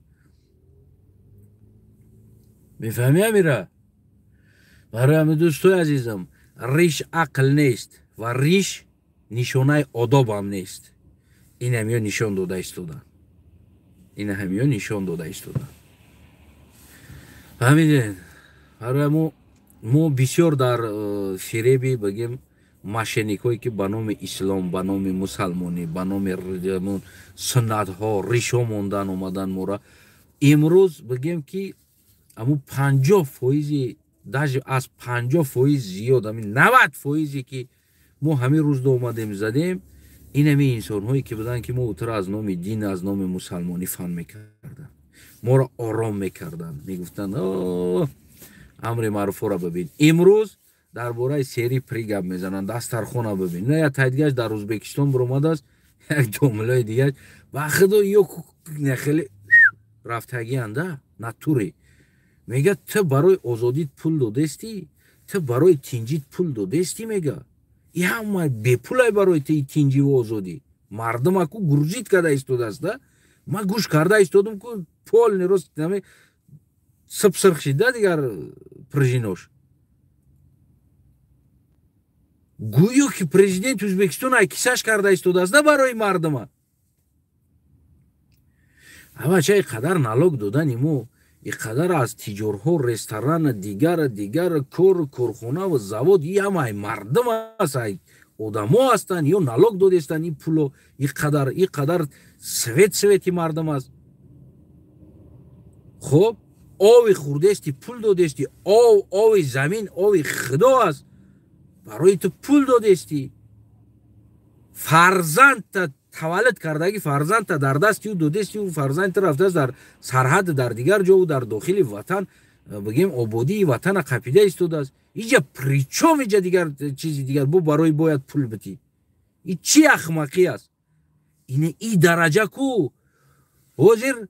Мефаҳмӣ амира? Барои ҳамин дӯстои азизам, риш ақл нест ва риш нишонаи одобам нест. Ин ҳамиё нишон дода истодан. Ин ҳамиё нишон дода истодан. Фаҳмидед? Барои мо бисёр дар фиреби, бигем, мошенникҳое ки ба номи ислом, ба номи мусалмонӣ, ба номи суннатҳо ришо мондан омадан мора. Имрӯз бигем ки аму 50%, даже аз 50% зиёд, ами 90% ки мо ҳамин рӯз омадем задем, ин ҳамин инсонҳое ки буданд ки мо утра аз номи дин, аз номи мусалмонӣ фан мекарданд, моро ором мекарданд, мегуфтанд амри маъруфҳоро бибин. Имрӯз дар бораи сери при гап мезананд, дастархона бибин. На як тайдигаш дар Ӯзбекистон баромадааст, як домилои дигаш ба худо ё хеле рафтагианда натури. Мега ту барои озодит пул додестӣ, ту барои тинҷит пул додестӣ, мега. И ҳама бепулай барои ту тинҷиву озодӣ. Мардумаку грузит карда истодааст, да? Ман гӯш карда истодам ку полный рост наме сып-сирх шид, да, дигар пружинош. Гӯё ки президенти Ӯзбекистон ай кисаш карда истодааст, да, барои мардума. Авача и қадар налог додани мо, и қадар аз тиҷорҳо, ресторан, дигар, дигар, кор, корхона ва завод, и ҳама ай мардум аст, ай одамо ҳастанд, ё налог додестанд и пуло, и қадар, и қадар свет свети мардум аст. Хуб, ови хӯрдести пул додести, ов, ови замин, ови худо аст. Барои ту пул додести. Фарзандта таваллуд кардаги фарзандта дар дасти ӯ додести, ӯ фарзанд рафтааст дар сарҳад, дар дигар ҷо, дар дохили ватан, бигем, ободии ватана қапида истодааст. Иҷа причом иҷа дигар чизи дигар бо барои бояд пул битӣ. И чӣ ахмақӣ аст? Ина и дараҷа ку ҳозир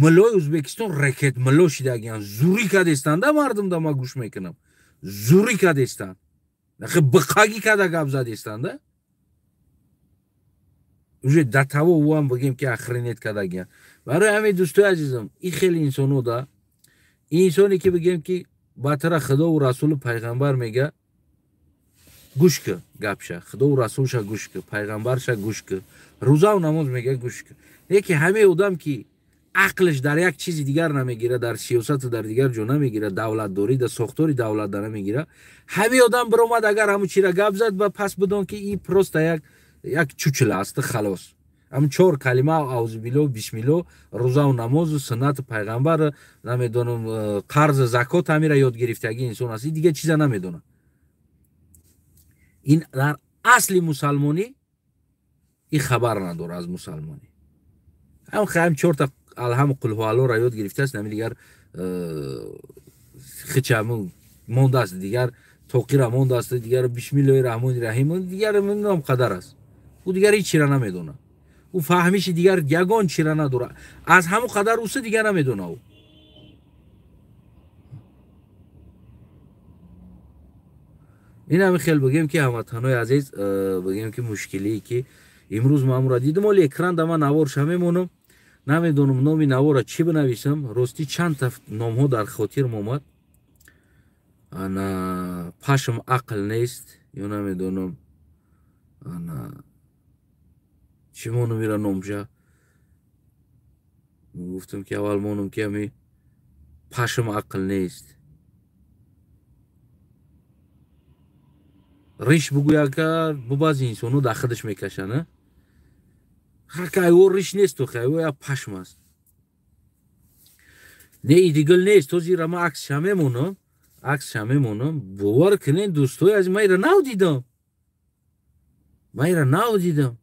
Миллои Ӯзбекистон рекет милло шидагиян, зурӣ кадестанда мардум да ма гӯш мекунам, зурӣ кадестанд, нахе биқагӣ када гап задестанда, уже до того уам бигем ки охренеть кадагиян. Барои ҳамин, дӯстои азизам, ин хеле инсоно да, инсоне ки бигем ки батара худову расулу пайғамбар мега, гӯш ки гапша, худову расулша гӯш ки, пайғамбарша гӯш ки, рӯзаву намоз мега, гӯш ки. Леки ҳамаи одам ки ақлш дар як чизи дигар намегира, дар сиёсату дар дигар ҷо намегира, давлатдорӣ да сохтори давлат да намегира, ҳамаи одам биромад, агар ҳамун чира гап зад, ба пас бидон ки и просто як чучела аст, халос. Ҳамун чор калима, аузубилло, бисмилло, рӯзаву намозу суннату пайғамбар, намедонам, қарзу закот, ҳамира ёд гирифтагӣ инсон аст, и дигар чиза намедонад. Ин дар асли мусалмонӣ ин хабар надорад аз мусалмонӣ. Ҳам чорта алҳаму қулҳуаллоро ёд гирифтааст, нами дигар хича мондааст, дигар тоқира мондааст, дигар бисмиллоҳи раҳмони раҳим, дигар ном қадар аст. Ӯ дигар ҳеҷ чира намедонад, ӯ фаҳмиши дигар ягон чира надорад, аз ҳамун қадар уса дигар намедонад ӯ. Ин ҳами хел бигем ки, ҳамватанои азиз, бигем ки мушкилие ки имрӯз ман амро дидам, оли экран да ман наворша мемонам, намедонам номи навора чӣ бинависам. Ростӣ чандта номҳо дар хотирм омад, ана пашм ақл нест ё намедонам, ана чӣ монум ира номша. Гуфтам ки аввал монум ки ами пашм ақл нест, риш бугӯяка бу баъзе инсонҳо дар худаш мекашанд, ҳакайво риш нест, охайво як пашм аст, не идигил нест. То зира ман аксша мемонам, аксша мемонам. Бовар кунед, дӯстои азиз, ман ира нав дидам, ман ира нав дидам.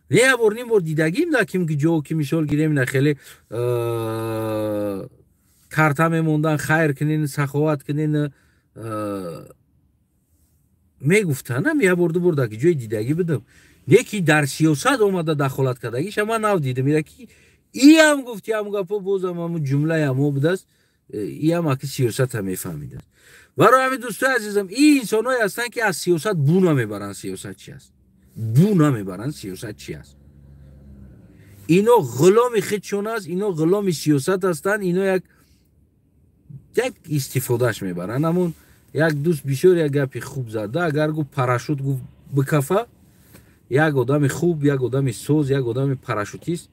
Не як бор, ним бор дидагим да ким ки ҷо ки мисол гирем, на хеле карта мемондан, хайр кунен, саховат кунен мегуфтанам, як бор, ду бор дар ки ҷои дидагӣ будам. Неки дар сиёсат омада дахолат кардагиша ман нав дидам. Ира ки иам гуфти ҳам гапо, бозам ҳамун ҷумлаи ҳамо будааст, иам аки сиёсата мефаҳмидааст. Барои ҳамин, дӯстои азизам, ин инсонҳое ҳастанд ки аз сиёсат бу намебаранд, сиёсат чи аст, бу намебаранд, сиёсат чи аст. Ино ғуломи худшон аст, ино ғуломи сиёсат ҳастанд, ино як истифодааш мебаранд. Ҳамун як дӯст бисёр як гапи хуб зада, агар гуфт парашют гуфт бикафа, як одами хуб, як одами соз, як одами парашютист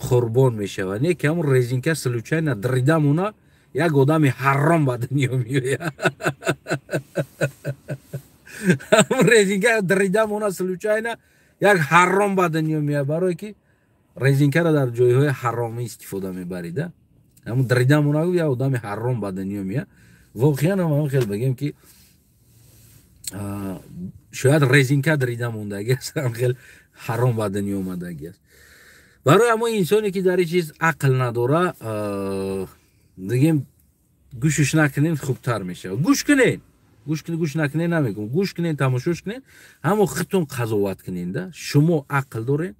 қурбон мешавад. Не ки ҳамун резинка случайно дрида мона, як одами ҳаром ба дунё меояд. Ҳамун резинка дрида мона случайно, як ҳаром ба дунё меояд, барое ки резинкаро дар ҷойҳои ҳаромӣ истифода мебарида. Ҳамун дрида мона гуфт, як одами ҳаром ба дунё меояд. Воқеан ҳам ҳамин хел бигем ки шояд резинка дрида мондагӣ аст, ҳам хел ҳаром ба дунё омадагӣ аст. Барои ҳамон инсоне ки дар ин чиз ақл надора, дигем гӯшш накунем, хубтар мешавад. Гӯш кунед, гӯш кунед, гӯш накунед намегӯм, гӯш кунед, тамошош кунед, аммо худтон қазоват кунед. Да шумо ақл доред,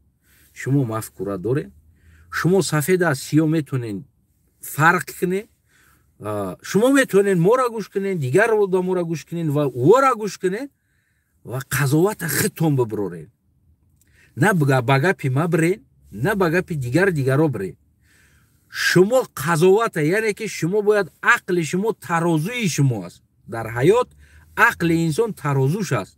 шумо мафкура доред, шумо сафед аз сиёҳ метавонед фарқ кунед, шумо метавонед моро гӯш кунед, дигар одаморо гӯш кунед ва ӯро гӯш кунед ва қазовата худтон бибироред. На ба гапи ма биред, на ба гапи дигаро биред. Шумо қазовата, яъне ки шумо бояд ақли шумо тарозуи шумо аст. Дар ҳаёт ақли инсон тарозуш аст.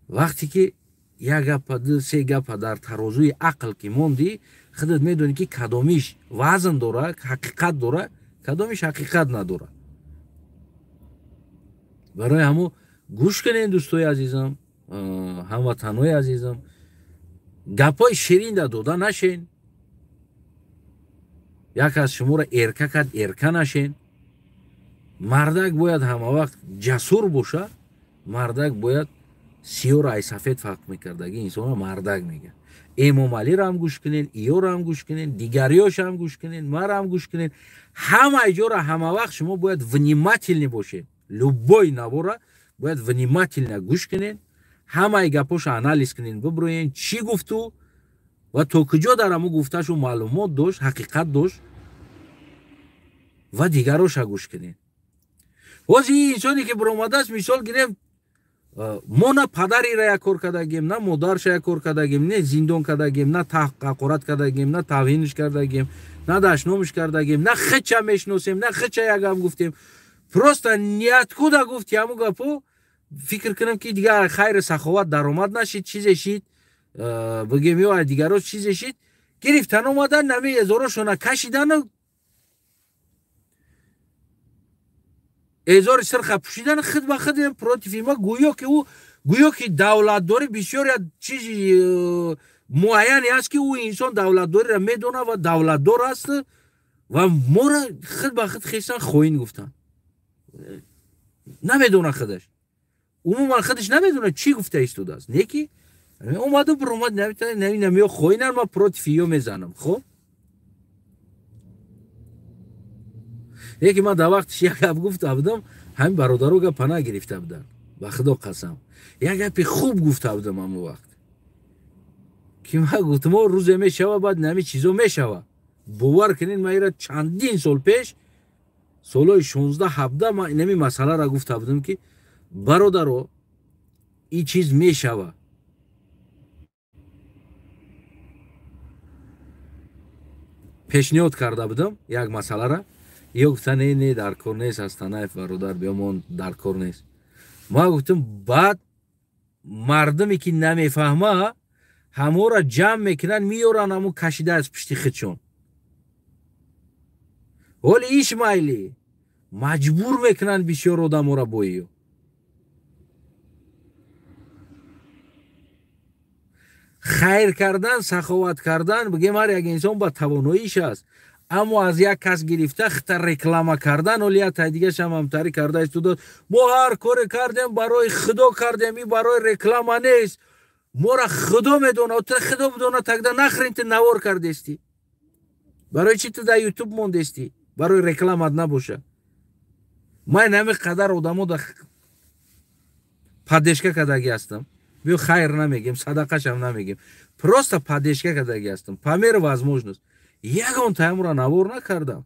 Вақте ки як гапа, ду, се гапа дар тарозуи ақл ки мондӣ, худат медонӣ ки кадомиш вазн дора, ҳақиқат дора, кадомиш ҳақиқат надора. Барои ҳамо гӯш кунед, дӯстои азизам, ҳамватанои азизам, гапҳои ширин да дода нашен. Як аз шуморо эрка кард, эрка нашен. Мардак бояд ҳама вақт ҷасур боша, мардак бояд сиёро ай сафед фарқ мекардаги инсонро мардак мегӯяд. Эмомалиро ҳам гӯш кунед, иёро ҳам гӯш кунед, дигариёшро ҳам гӯш кунед, маро ҳам гӯш кунед. Ҳамаи ҷоро ҳама вақт шумо бояд внимательный бошед. Любой навора бояд внимательно гӯш кунед, ҳамаи гапҳошо анализ кунед, бибироед чӣ гуфту Ва то куҷо дар ҳамун гуфташу маълумот дошт, ҳақиқат дошт ва дигароша гӯш кунед. Ҳозир ин инсоне ки биромадааст, мисол гирем, мо на падарира як кор кардагем, на модарша як кор кардагем, не зиндон кардагем, на ҳақорат кардагем, на тавҳинш кардагем, на дашномш кардагем, на хича мешиносем, на хича як гап гуфтем. Просто ниоткуда гуфти ҳамун гапо, фикр кунам ки дигар хайру саховат даромад нашид, чизе шид, бигем ё дигаро чизе шид, гирифтан омадан, нами эзорошона кашидану эзори сирха пӯшидан, худ ба худ против ма, гӯё ки ӯ, гӯё ки давлатдорӣ бисёр як чизи муайяне аст, ки ӯ инсон давлатдориро медонад ва давлатдор аст, ва моро худ ба худ хестан хоин гуфтанд. Намедонад худаш, умуман худаш намедонад чӣ гуфта истодааст. Не ки омаду биромад, намеё хоинан, ман против ё мезанам. Хоб, яке ман дар вақтиш як гап гуфта будам, ҳамин бародаро гапа нагирифта буданд, ба худо қасам, як гапи хуб гуфта будам ҳамон вақт, ки ман гуфтам о рӯзе мешава, баъд нами чизо мешава. Бовар кунед, ман ира чандин сол пеш, солҳои 16-17, ман инами масъаларо гуфта будам, ки бародаро, ин чиз мешава. Пешниҳод карда будам як масъалара, ё гуфта не, не, дар кор нест, Астанаев бародар, биёмон, дар кор нест. Ман гуфтам баъд мардуме ки намефаҳма, ҳаморо ҷамъ мекунанд, меёранд ҳамун кашида аз пишти худшон. Ҳоли иш майли маҷбур мекунанд бисёр одаморо бо ё. Хайр кардан, саховат кардан, бигем ҳар як инсон ба тавоноиш аст, аммо аз як кас гирифта хита реклама кардан, оли як тай дигашам ҳамтарӣ карда истодод. Мо ҳар коре кардем барои худо кардем, ин барои реклама нест. Мора худо медонад, ту худо бидонад, тогда нахрен ту навор кардести? Барои чӣ ту дар ютуб мондести? Барои рекламат набоша. Ман ҳамин қадар одамо да поддержка кардагӣ ҳастам. Биё хайр намегем, садақашам намегем. Просто поддержка кардагӣ ҳастам. По мере возможность. Ягон таямро навор накардам.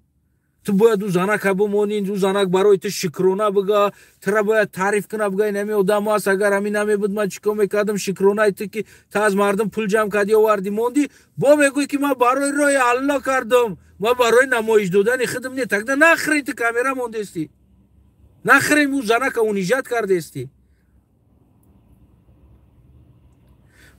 Ту бояд ӯ занака бимонӣ, ӯ занак барои ту шукрона бига, тура бояд таъриф куна, бига ин ҳамин одам аст, агар ҳамин намебуд ман чӣ кор мекардам, шукронаи ту ки ту аз мардум пул ҷамъ кардӣ, овардӣ, мондӣ, бо мегӯӣ ки ман барои роҳи Аллоҳ кардам, ман барои намоиш додани худам не. Тогда нахрен ту камера мондестӣ, нахрен ӯ занака унижать кардестӣ.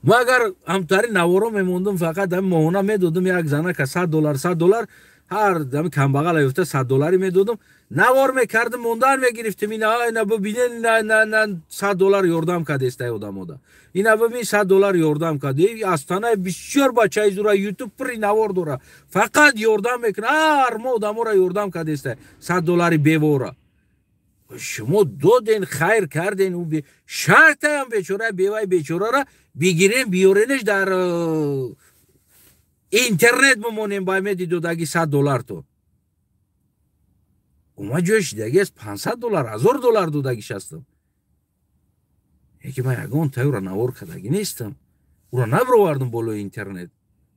Ман агар ҳамтари наворо мемондум, фақат ҳамин моҳона медодум як занака $100, $100, ҳар ҳамин камбағала ёфта $100 медодум, навор мекардум, мондан мегирифтим. Ина, ина бибинен, ина, ина, ина, $100 ёрдам кардест ай одамода. Ина бибин, $100 ёрдам кард. Эй, Астанаи бисёр бачаи зура, ютуб пури навор дора, фақат ёрдам мекунад, ҳар моҳ одаморо ёрдам кардест ай $100 бевора. Шумо доден, хайр карден, ӯ шартаам бечора, бевай бечорара бигирем, биёренеш дар интернет бимонем, ба меди додаги $100 то. Ума ҷои шидаги аст $500, $1000 додагиш ҳастам. Яке ман ягон тайёра навор кардаги нестам. Ура набировардам болои интернет,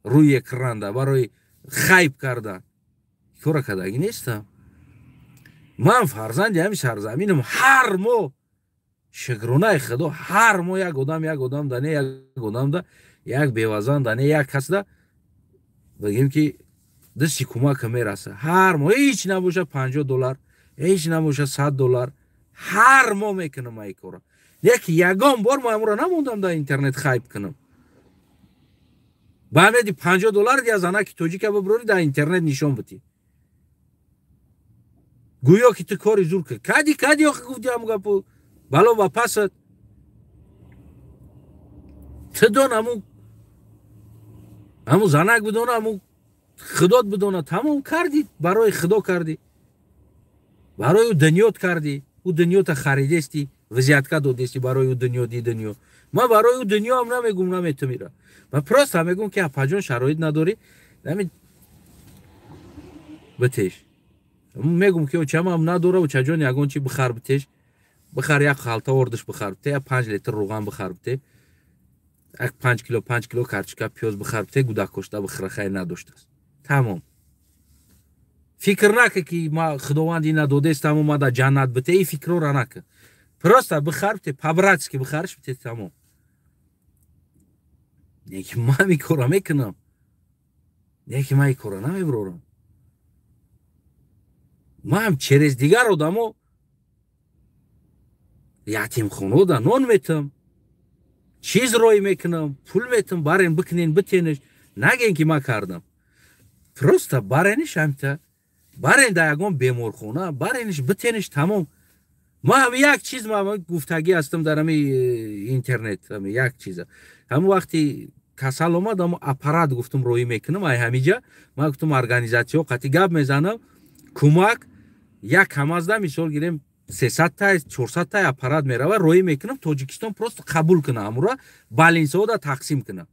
рӯи экранда барои хайп кардан. Кора кардаги нестам. Ман фарзанди ҳамин сарзаминам, ҳар моҳ шукронаи худо, ҳар моҳ як одам, як одам да не, як одам да, як бевазан да не, як кас да, бигем ки дасти кӯмака мераса. Ҳар моҳ ҳеҷ набоша $50, ҳеҷ набоша $100, ҳар моҳ мекунам ай кора. Яки ягон бор ман амро намондам дар интернет хайп кунам. Ба ҳамеди $50 дия занаки тоҷика бибурӣ дар интернет нишон битӣ. Гӯё ки ту кори зур кард. Кади, кади охи гуфти ҳамун гапу, бало ба пасат. Ту дон ҳамун занак бидона, ҳамун худот бидона, тамом кардӣ, барои худо кардӣ, барои ӯ дунёт кардӣ, ӯ дунёта харидестӣ, взятка додестӣ барои ӯ дунё, ди дунё. Ман барои ӯ дунё ҳам намегум, наметумира. Ман просто мегум ки апаҷон шароит надорӣ, нами битеш. Мегум ки очамам надора, очаҷон ягон чи бихар битеш, бихар як халта ордиш бихар бите, як 5 литр рӯған бихар бите. Як 5 кило 5 кило карчика пиёз бихар бите гудакошта бихӯра, хайр надоштааст. Тамом. Фикр нака ки ма худованд ина додест, тамом ма да ҷаннат бите, и фикрора нака. Просто бихар бите, по-братски бихарш бите, тамом. Неки ман ин кора мекунам. Неки ман ин кора намебарорам. Ман через дигар одамо ятимхонода нон метам, чиз рой мекунам, пул метам, барен бикунен, битенеш. Наген ки ман кардам. Просто барениш ҳамта, барен дар ягон беморхона, барениш битенеш, тамом. Ман ҳам як чиз ман гуфтагӣ ҳастам дар ҳами интернет, ҳами як чиза. Ҳамон вақти касал омад, ҳамон аппарат гуфтам роӣ мекунам, ай ҳамиҷа ман гуфтам организатсиё қатъи гап мезанам, кӯмак як камазда мисол гирем 300 та 400 та аппарат мерава, роӣ мекунам, Тоҷикистон просто қабул куна, ҳамура балинсода тақсим куна.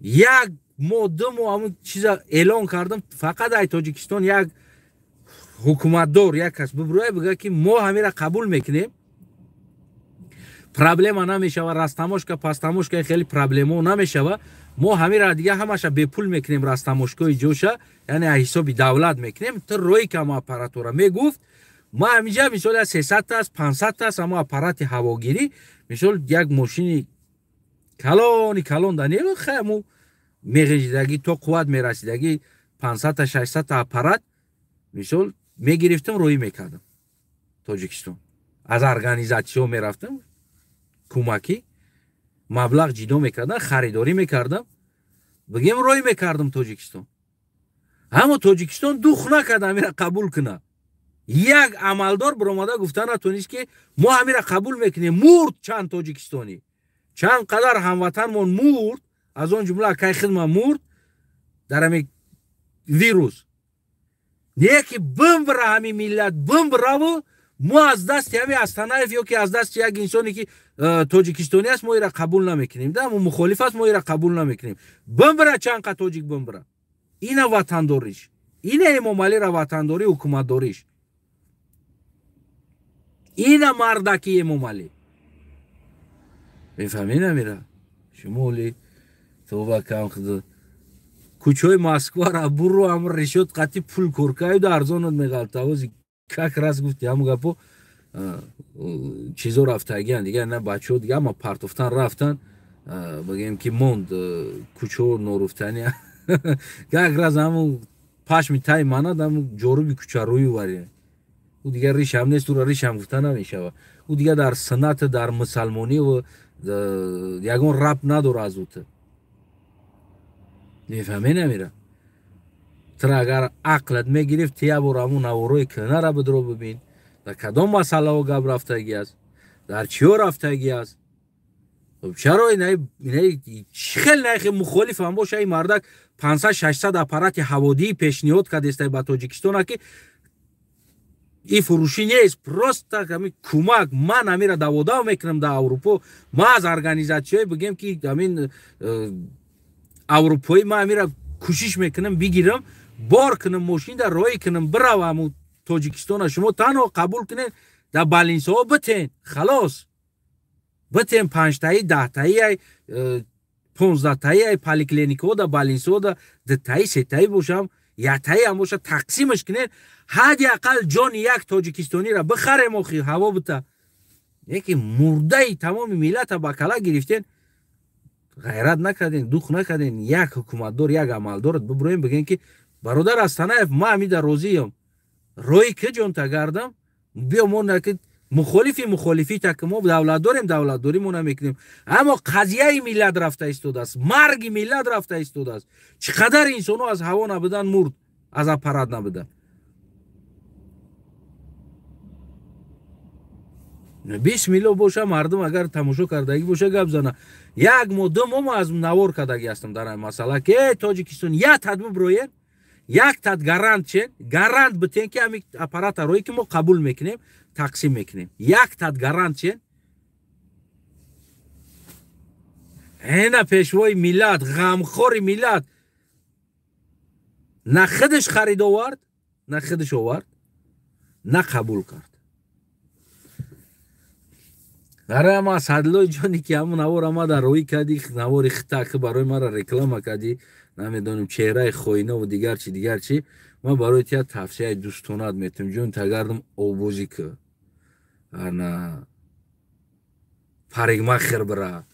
Як моҳ ду моҳ ҳамун чиза эълон кардам, фақат ай Тоҷикистон як ҳукуматдор як кас бибурӯя бигӯяд ки мо ҳамира қабул мекунем, проблема намешава, растамошка пастамошка хеле проблемо намешава, мо ҳамира дига ҳамаша бепул мекунем, растамошкои ҷоша, яъне аз ҳисоби давлат мекунем, ту рои кама аппаратура мегуфт. Ма ҳаминҷа мисол 300 та аст, 500 та аст, ҳамо аппарати ҳавогирӣ, мисол як мошини калони калон да не, хай ҳамо меғежидагӣ то қувват мерасидагӣ 500 та 600 та аппарат мисол мегирифтам, роӣ мекардам Тоҷикистон. Аз организатсиё мерафтам, кӯмакӣ маблағ ҷидо мекардам, харидорӣ мекардам, бигем роӣ мекардам Тоҷикистон. Аммо Тоҷикистон дух накард ҳамира қабул куна. Як амалдор биромада гуфта натонист ки мо ҳамира қабул мекунем. Мурд чанд тоҷикистонӣ, чанд қадар ҳамватанмон мурд, аз он ҷумла акай хидма мурд дар ҳами вирус. Не ки бимбира ҳами миллат бимбираву мо аз дасти ҳами Астанаев ё ки аз дасти як инсоне ки тоҷикистонӣ аст, мо ира қабул намекунем, да мо мухолиф аст, мо ира қабул намекунем. Бимбира чанд қа тоҷик бимбира. Ина ватандориш, ина Эмомалира ватандорӣ, ҳукуматдориш, ина мардаки Эмомалӣ. Мефаҳмед намира? Шумо оли тоба кам худо кӯчаҳои Москвара буру ҳам решот қатъи пул коркаюду арзонат меғалта. Ози как раз гуфти ҳамун гапо чизо рафтагиян дигар, на бачаҳо дига ҳама партофтан рафтан, бигем ки монд кӯчаҳо норуфтани. Как раз ҳамун пашми таи манад ҳамун ҷоруби кӯчарӯю вари. Ӯ дигар ришам нест, ӯра ришам гуфта намешава. Ӯ дигар дар суннат, дар мусалмонӣ ягон рабт надора аз ӯ. Мефаҳмед намира? Тра агар ақлат мегирифт, ти як бор ҳамун наворои кӯҳнара бидро бибин, дар кадом масъалаҳо гап рафтагӣ аст, дар чиё рафтагӣ аст. Чаро чӣ хел наихе мухолиф ҳам боша, ин мардак 500-600 аппарати ҳаводиӣ пешниҳод кардеста ба Тоҷикистона ки и фурӯшӣ нест, просто ҳамин кӯмак. Ман ҳамира даводав мекунам дар Аврупо, ман аз организатсияе бигем ки ҳамин аврупоӣ, ман ҳамира кӯшиш мекунам бигирам, бор кунам, мошинда роӣ кунам, биравам Тоҷикистона. Шумо танҳо қабул кунед, дар балинсаҳо битен, халос битен, 5таи 10таи 15таи ай поликлиникаҳо да балинсаҳо да 2таи 3таи бошам, 1таи ҳам боша, тақсимаш кунед, ҳадди ақал ҷони як тоҷикистонира бихарем, охи ҳаво бита. Яки мурдаи тамоми миллата ба кала гирифтен, ғайрат накарден, дух накарден, як ҳукуматдор, як амалдор бибуроем бигӯем ки бародар Астанаев, ман ҳамида розиям, роҳи ки ҷонта гардам, биё мо наки мухолифи мухолифита ки мо давлат дорем, давлатдорӣ мо намекунем, аммо қазияи миллат рафта истодааст, марги миллат рафта истодааст. Чӣ қадар инсонҳо аз ҳаво набудан мурд, аз аппарат набудан. Бисмилло боша, мардум агар тамошо кардагӣ боша гап зана. Як моҳ ду моҳ ма аз навор кардагӣ ҳастам дар ин масъала ки э Тоҷикистон як тад биброен, як тад гарант чен, гарант битен ки ҳамин аппарата рое ки мо қабул мекунем, тақсим мекунем. Як тад гарант чен. Ина пешвои миллат, ғамхори миллат на худаш харид овард, на худаш овард, на қабул кард. Барои ма Асадлои ҷоне ки ҳамун навора ма дар роӣ кардӣ, навори хитак барои мара реклама кардӣ, намедонам чеҳраи хоинаву дигар чи дигар чи, ман барои тия тавсияи дӯстонат метавам. Ҷон тагардам, обозӣ ки ана парикмахер бира,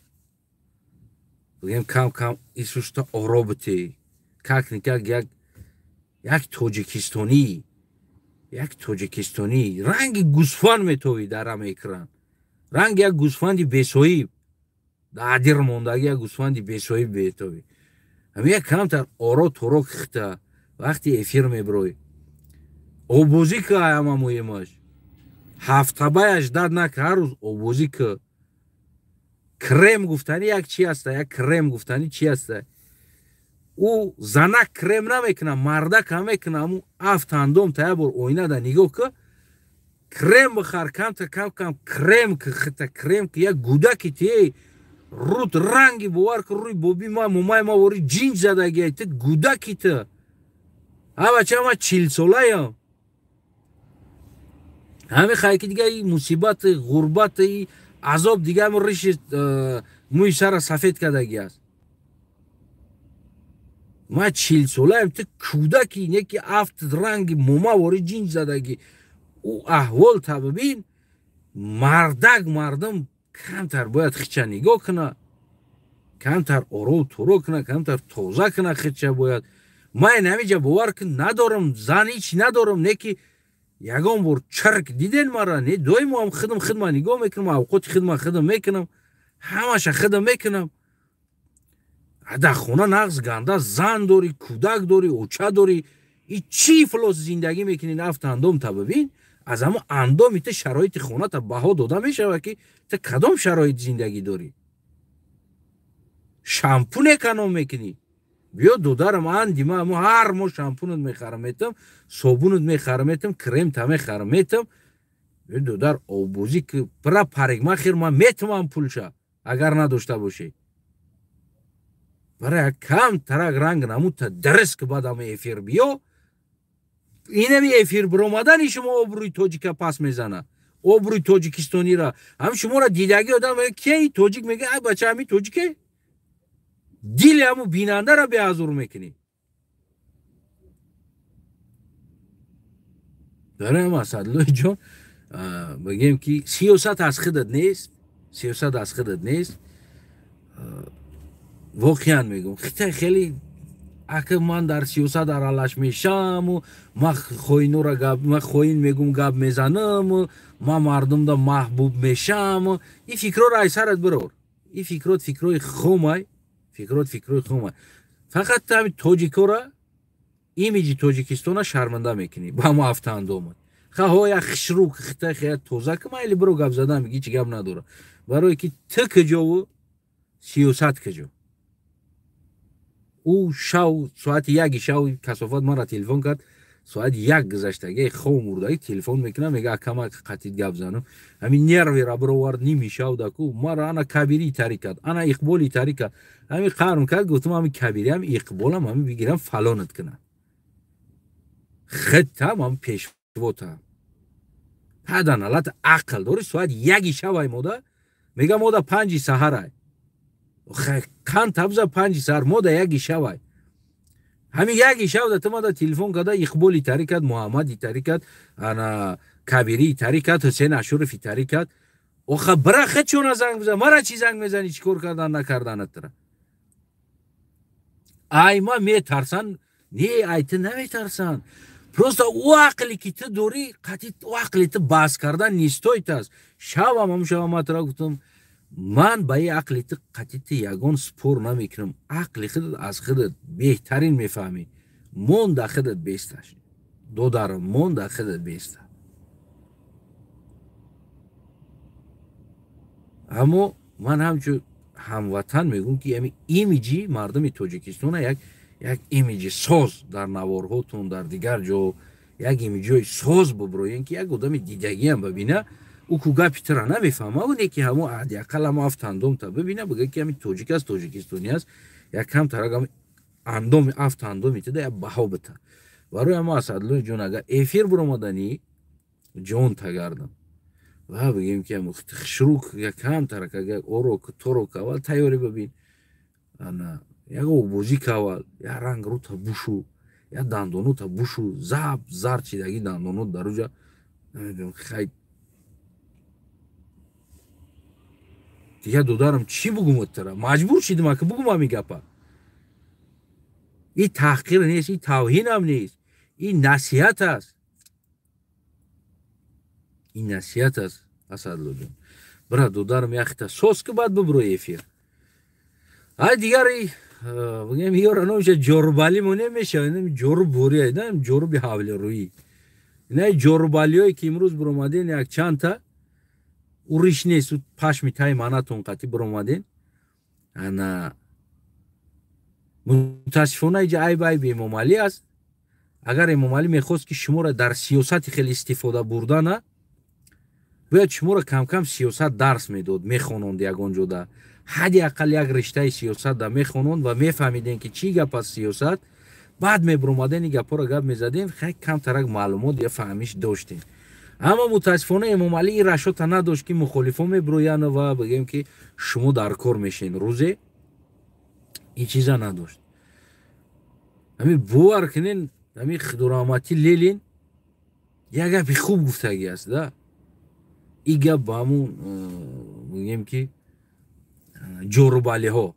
бигем кам кам исуста оро бите, как никак як тоҷикистонӣ, як тоҷикистонӣ ранги гӯсфанд метовӣ дар ҳама экран, ранги як гӯсфанди бесоҳиб, дадир мондаги як гӯсфанди бесоҳиб метовӣ. Ҳами як камтар оро торо хита вақти эфир мебирой, обозӣ ки ҳама муҳимаш ҳафтабаяш дад нака, ҳар рӯз обозӣ ки. Крем гуфтани як чи аста, як крем гуфтани чи аста? Ӯ занак крем намекуна, мардак ҳам мекуна. Ҳамун афт андом та як бор оинада нигоҳ ки, крем бихар, камта кам кам крем ки, хита крем ки, як гудаки тие рут ранги бовар ки рӯи боби ма момаи ма вори ҷинҷ задагиай, ту гудаки ту. А бача, ма 40-солаям. Ҳами хай ки дига и мусибати ғурбати азоб дига ҳамун риши мӯи сара сафед кардаги аст. Ма 40-солаям, ту кӯдаки, не ки афт ранги мома вори ҷинҷ задаги. Ӯ аҳвол та бибин, мардак мардум камтар бояд хича нигоҳ куна, камтар оров туро куна, камтар тоза куна хича бояд. Ман ҳамиҷа бовар кун надорам, зан ҳеч надорам, не ки ягон бор чирк диден мара, не доимо ҳам худам хидма нигоҳ мекунам, авқоти хидма худам мекунам, ҳамаша худам мекунам. Дар хона нағз ганда зан дорӣ, кӯдак дорӣ, оча дорӣ, и чӣ ифлос зиндагӣ мекунӣ? Нафт андом та бибин, аз ҳамон андоми ту шароити хоната баҳо дода мешавад ки ту кадом шароит зиндагӣ дорӣ. Шампун эконом мекунӣ. Биё додарам, анди ма ҳар моҳ шампунат мехарам метам, собунат мехарам метам, кремта мехарам метам. Биё додар, обозӣ ки бира парикмахер, ман метавам пулша агар надошта бошӣ. Бара як кам тарак ранг намудта дарс ки баъд ҳама эфир биё. Инами эфир биромадани шумо обрӯи тоҷика пас мезана, обрӯи тоҷикистонира. Ҳам шуморо дидаги одам мега ки тоҷик, мега ай бача ҳами тоҷике, дили ҳаму бинандаро беазур мекунӣ. Барои ҳам Асадлои ҷон бигем ки сиёсат аз худат нест, сиёсат аз худат нест. Воқеан мегӯм, хитай хеле ака ман дар сиёсат аралаш мешаму, ман хоинора гап, ман хоин мегӯм гап мезанаму, ман мардумда маҳбуб мешаму. Ин фикрҳоро ай сарат бирор. Ин фикрот фикрҳои хомай, фикрот фикрҳои хомай. Фақат ҳами тоҷикора, имиҷи тоҷикистона шарманда мекунӣ ба ҳамо ҳафтаандомат. Хаҳо як хишрӯ хитай хея тоза ки майли биро гап задан, меги ҳеҷ гап надора. Барое ки ту куҷову сиёсат куҷо. Ӯ шав соати яки шав касофат маро телефон кард, соати як гузаштаги хов мурдаги телефон мекунам, мега акама қатид гап занам. Ҳамин нервера бировард ними шав даку мара ана кабири тари кард, ана иқболи тари кард. Ҳамин қарм кард, гуфтам ҳамин кабири ҳам иқболам ҳамин бигирам фалонат кунам. Хиттам ҳам пешвотам. Ҳадан алат ақл дори соат яки шавай мода, мега мода 5 саҳарай. Кан табза 5 саҳар мода яки шавай. Ҳамин яки шавда ту мада телефон карда иқболи тари кард, муҳаммади тари кард, ана кабири тари кард, ҳусейн ашурофи тари кард. Оха бира хичона занг бизан, мара чӣ занг мезанӣ, чӣ кор кардан накарданатра? Ай ма метарсан, не ай ту наметарсан. Просто ӯ ақле ки ту дорӣ, қатъи ӯ ақле ту баҳс кардан нестоит аст. Шавам ҳамун шава ма тура гуфтам, ман ба ин ақли ту қатъи ту ягон спор намекунам. Ақли худат аз худат беҳтарин мефаҳмӣ. Монда худат бесташ. Додарам, монда худат беста. Аммо ман ҳамчун ҳамватан мегӯм ки ҳамин имиҷи мардуми тоҷикистона як имиҷи соз дар наворҳотон, дар дигар ҷо як имиҷҳои соз буброен ки як одами дидагиам бибина, ӯ ку гапи тура намефаҳма, не ки ҳамо ҳадди ақал ҳамо афтандомта бибина, бига ки ҳамин тоҷик аст, тоҷикистонӣ аст, як камтарак ҳами андоми афтандоми туда як баҳо бита. Барои ҳамо Асадлои ҷон, агар эфир биромаданӣ ҷон тагардам, Ва бигем ки хушрук якам тарака як орок торок аввал тайёрӣ бибин, ана як обозӣ кавал, як ранг рута бушу, як дандонута бушу, заб зар чидаги дандонот дар уҷа намедонам. Хай, дигар додарам, чӣ бугум тара? Маҷбур шидим ака бугум ҳамин гапа. И таҳқир нест, и тавҳинам нест, и насиҳат аст, ин насиҳат аст. Асадлоҷон, бира додарам, яхта сос ки, баъд бибро эфир. Ай, дигари бигем, ёра номиша ҷорубалӣ мо немешава, ҷоруб бурия, ҷоруби ҳавлирӯӣ. Ина ҷорубалиҳое ки имрӯз биромаден, як чандта уриш нест, пашми таи манатон қатӣ биромаден. Ана мутаассифона иҷа айб айби Эмомалӣ аст. Агар Эмомалӣ мехост, ки шуморо дар сиёсати хеле истифода бурдана, бояд шуморо камкам сиёсат дарс медод, мехононд, ягон ҷода ҳадди ақал як риштаи сиёсат да мехононд ва мефаҳмидем, ки чӣ гап аст сиёсат. Баъд мебуромаден, ин гапҳоро гап мезадем, хай камтарак маълумот я фаҳмиш доштем. Аммо мутаассифона Эмомалӣ ин рашота надошт, ки мухолифон мебуроянд ва бигем, ки шумо дар кор мешен рӯзе. Ин чиза надошт. Ҳамин бовар кунен, ҳамин Худораҳматӣ Ленин як гапи хуб гуфтагӣ аст да. Ин гап ба ҳамун бигем, ки ҷорубалиҳо,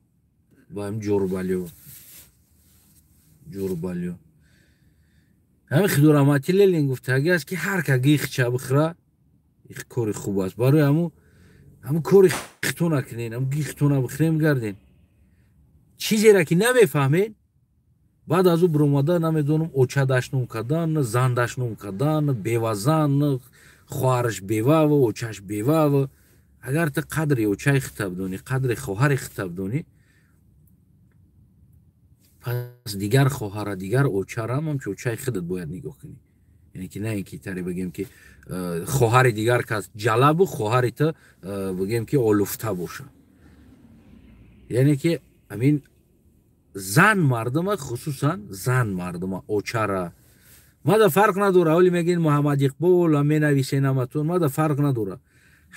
ба ҳамин ҷорубалиҳо, ҷорубалиҳо, ҳамин Худораҳматӣ Ленин гуфтагӣ аст, ки ҳар ка гихча бихӯра, кори хуб аст. Барои ҳамун кори хито накунен, ҳамун гихтона бихӯрем, гарден. Чизеро ки намефаҳмед, баъд аз ӯ биромада, намедонам, оча дашном кардан, зан дашном кардан, бевазан, хоҳараш бевава, очаш бевава. Агар ту қадри очаи хита бидонӣ, қадри хоҳари хита бидонӣ, пас дигар хоҳара, дигар очарам ҳамчун очаи худат бояд нигоҳ кунӣ. Яъне ки на ин ки таре бигем, ки хоҳари дигар кас ҷалабу хоҳари ту бигем, ки олуфта боша. Яъне ки ҳамин зан мардума, хусусан зан мардума, очара мада фарқ надора. Оли мегӯен Муҳаммад Иқбол менависен ҳаматон, мада фарқ надора.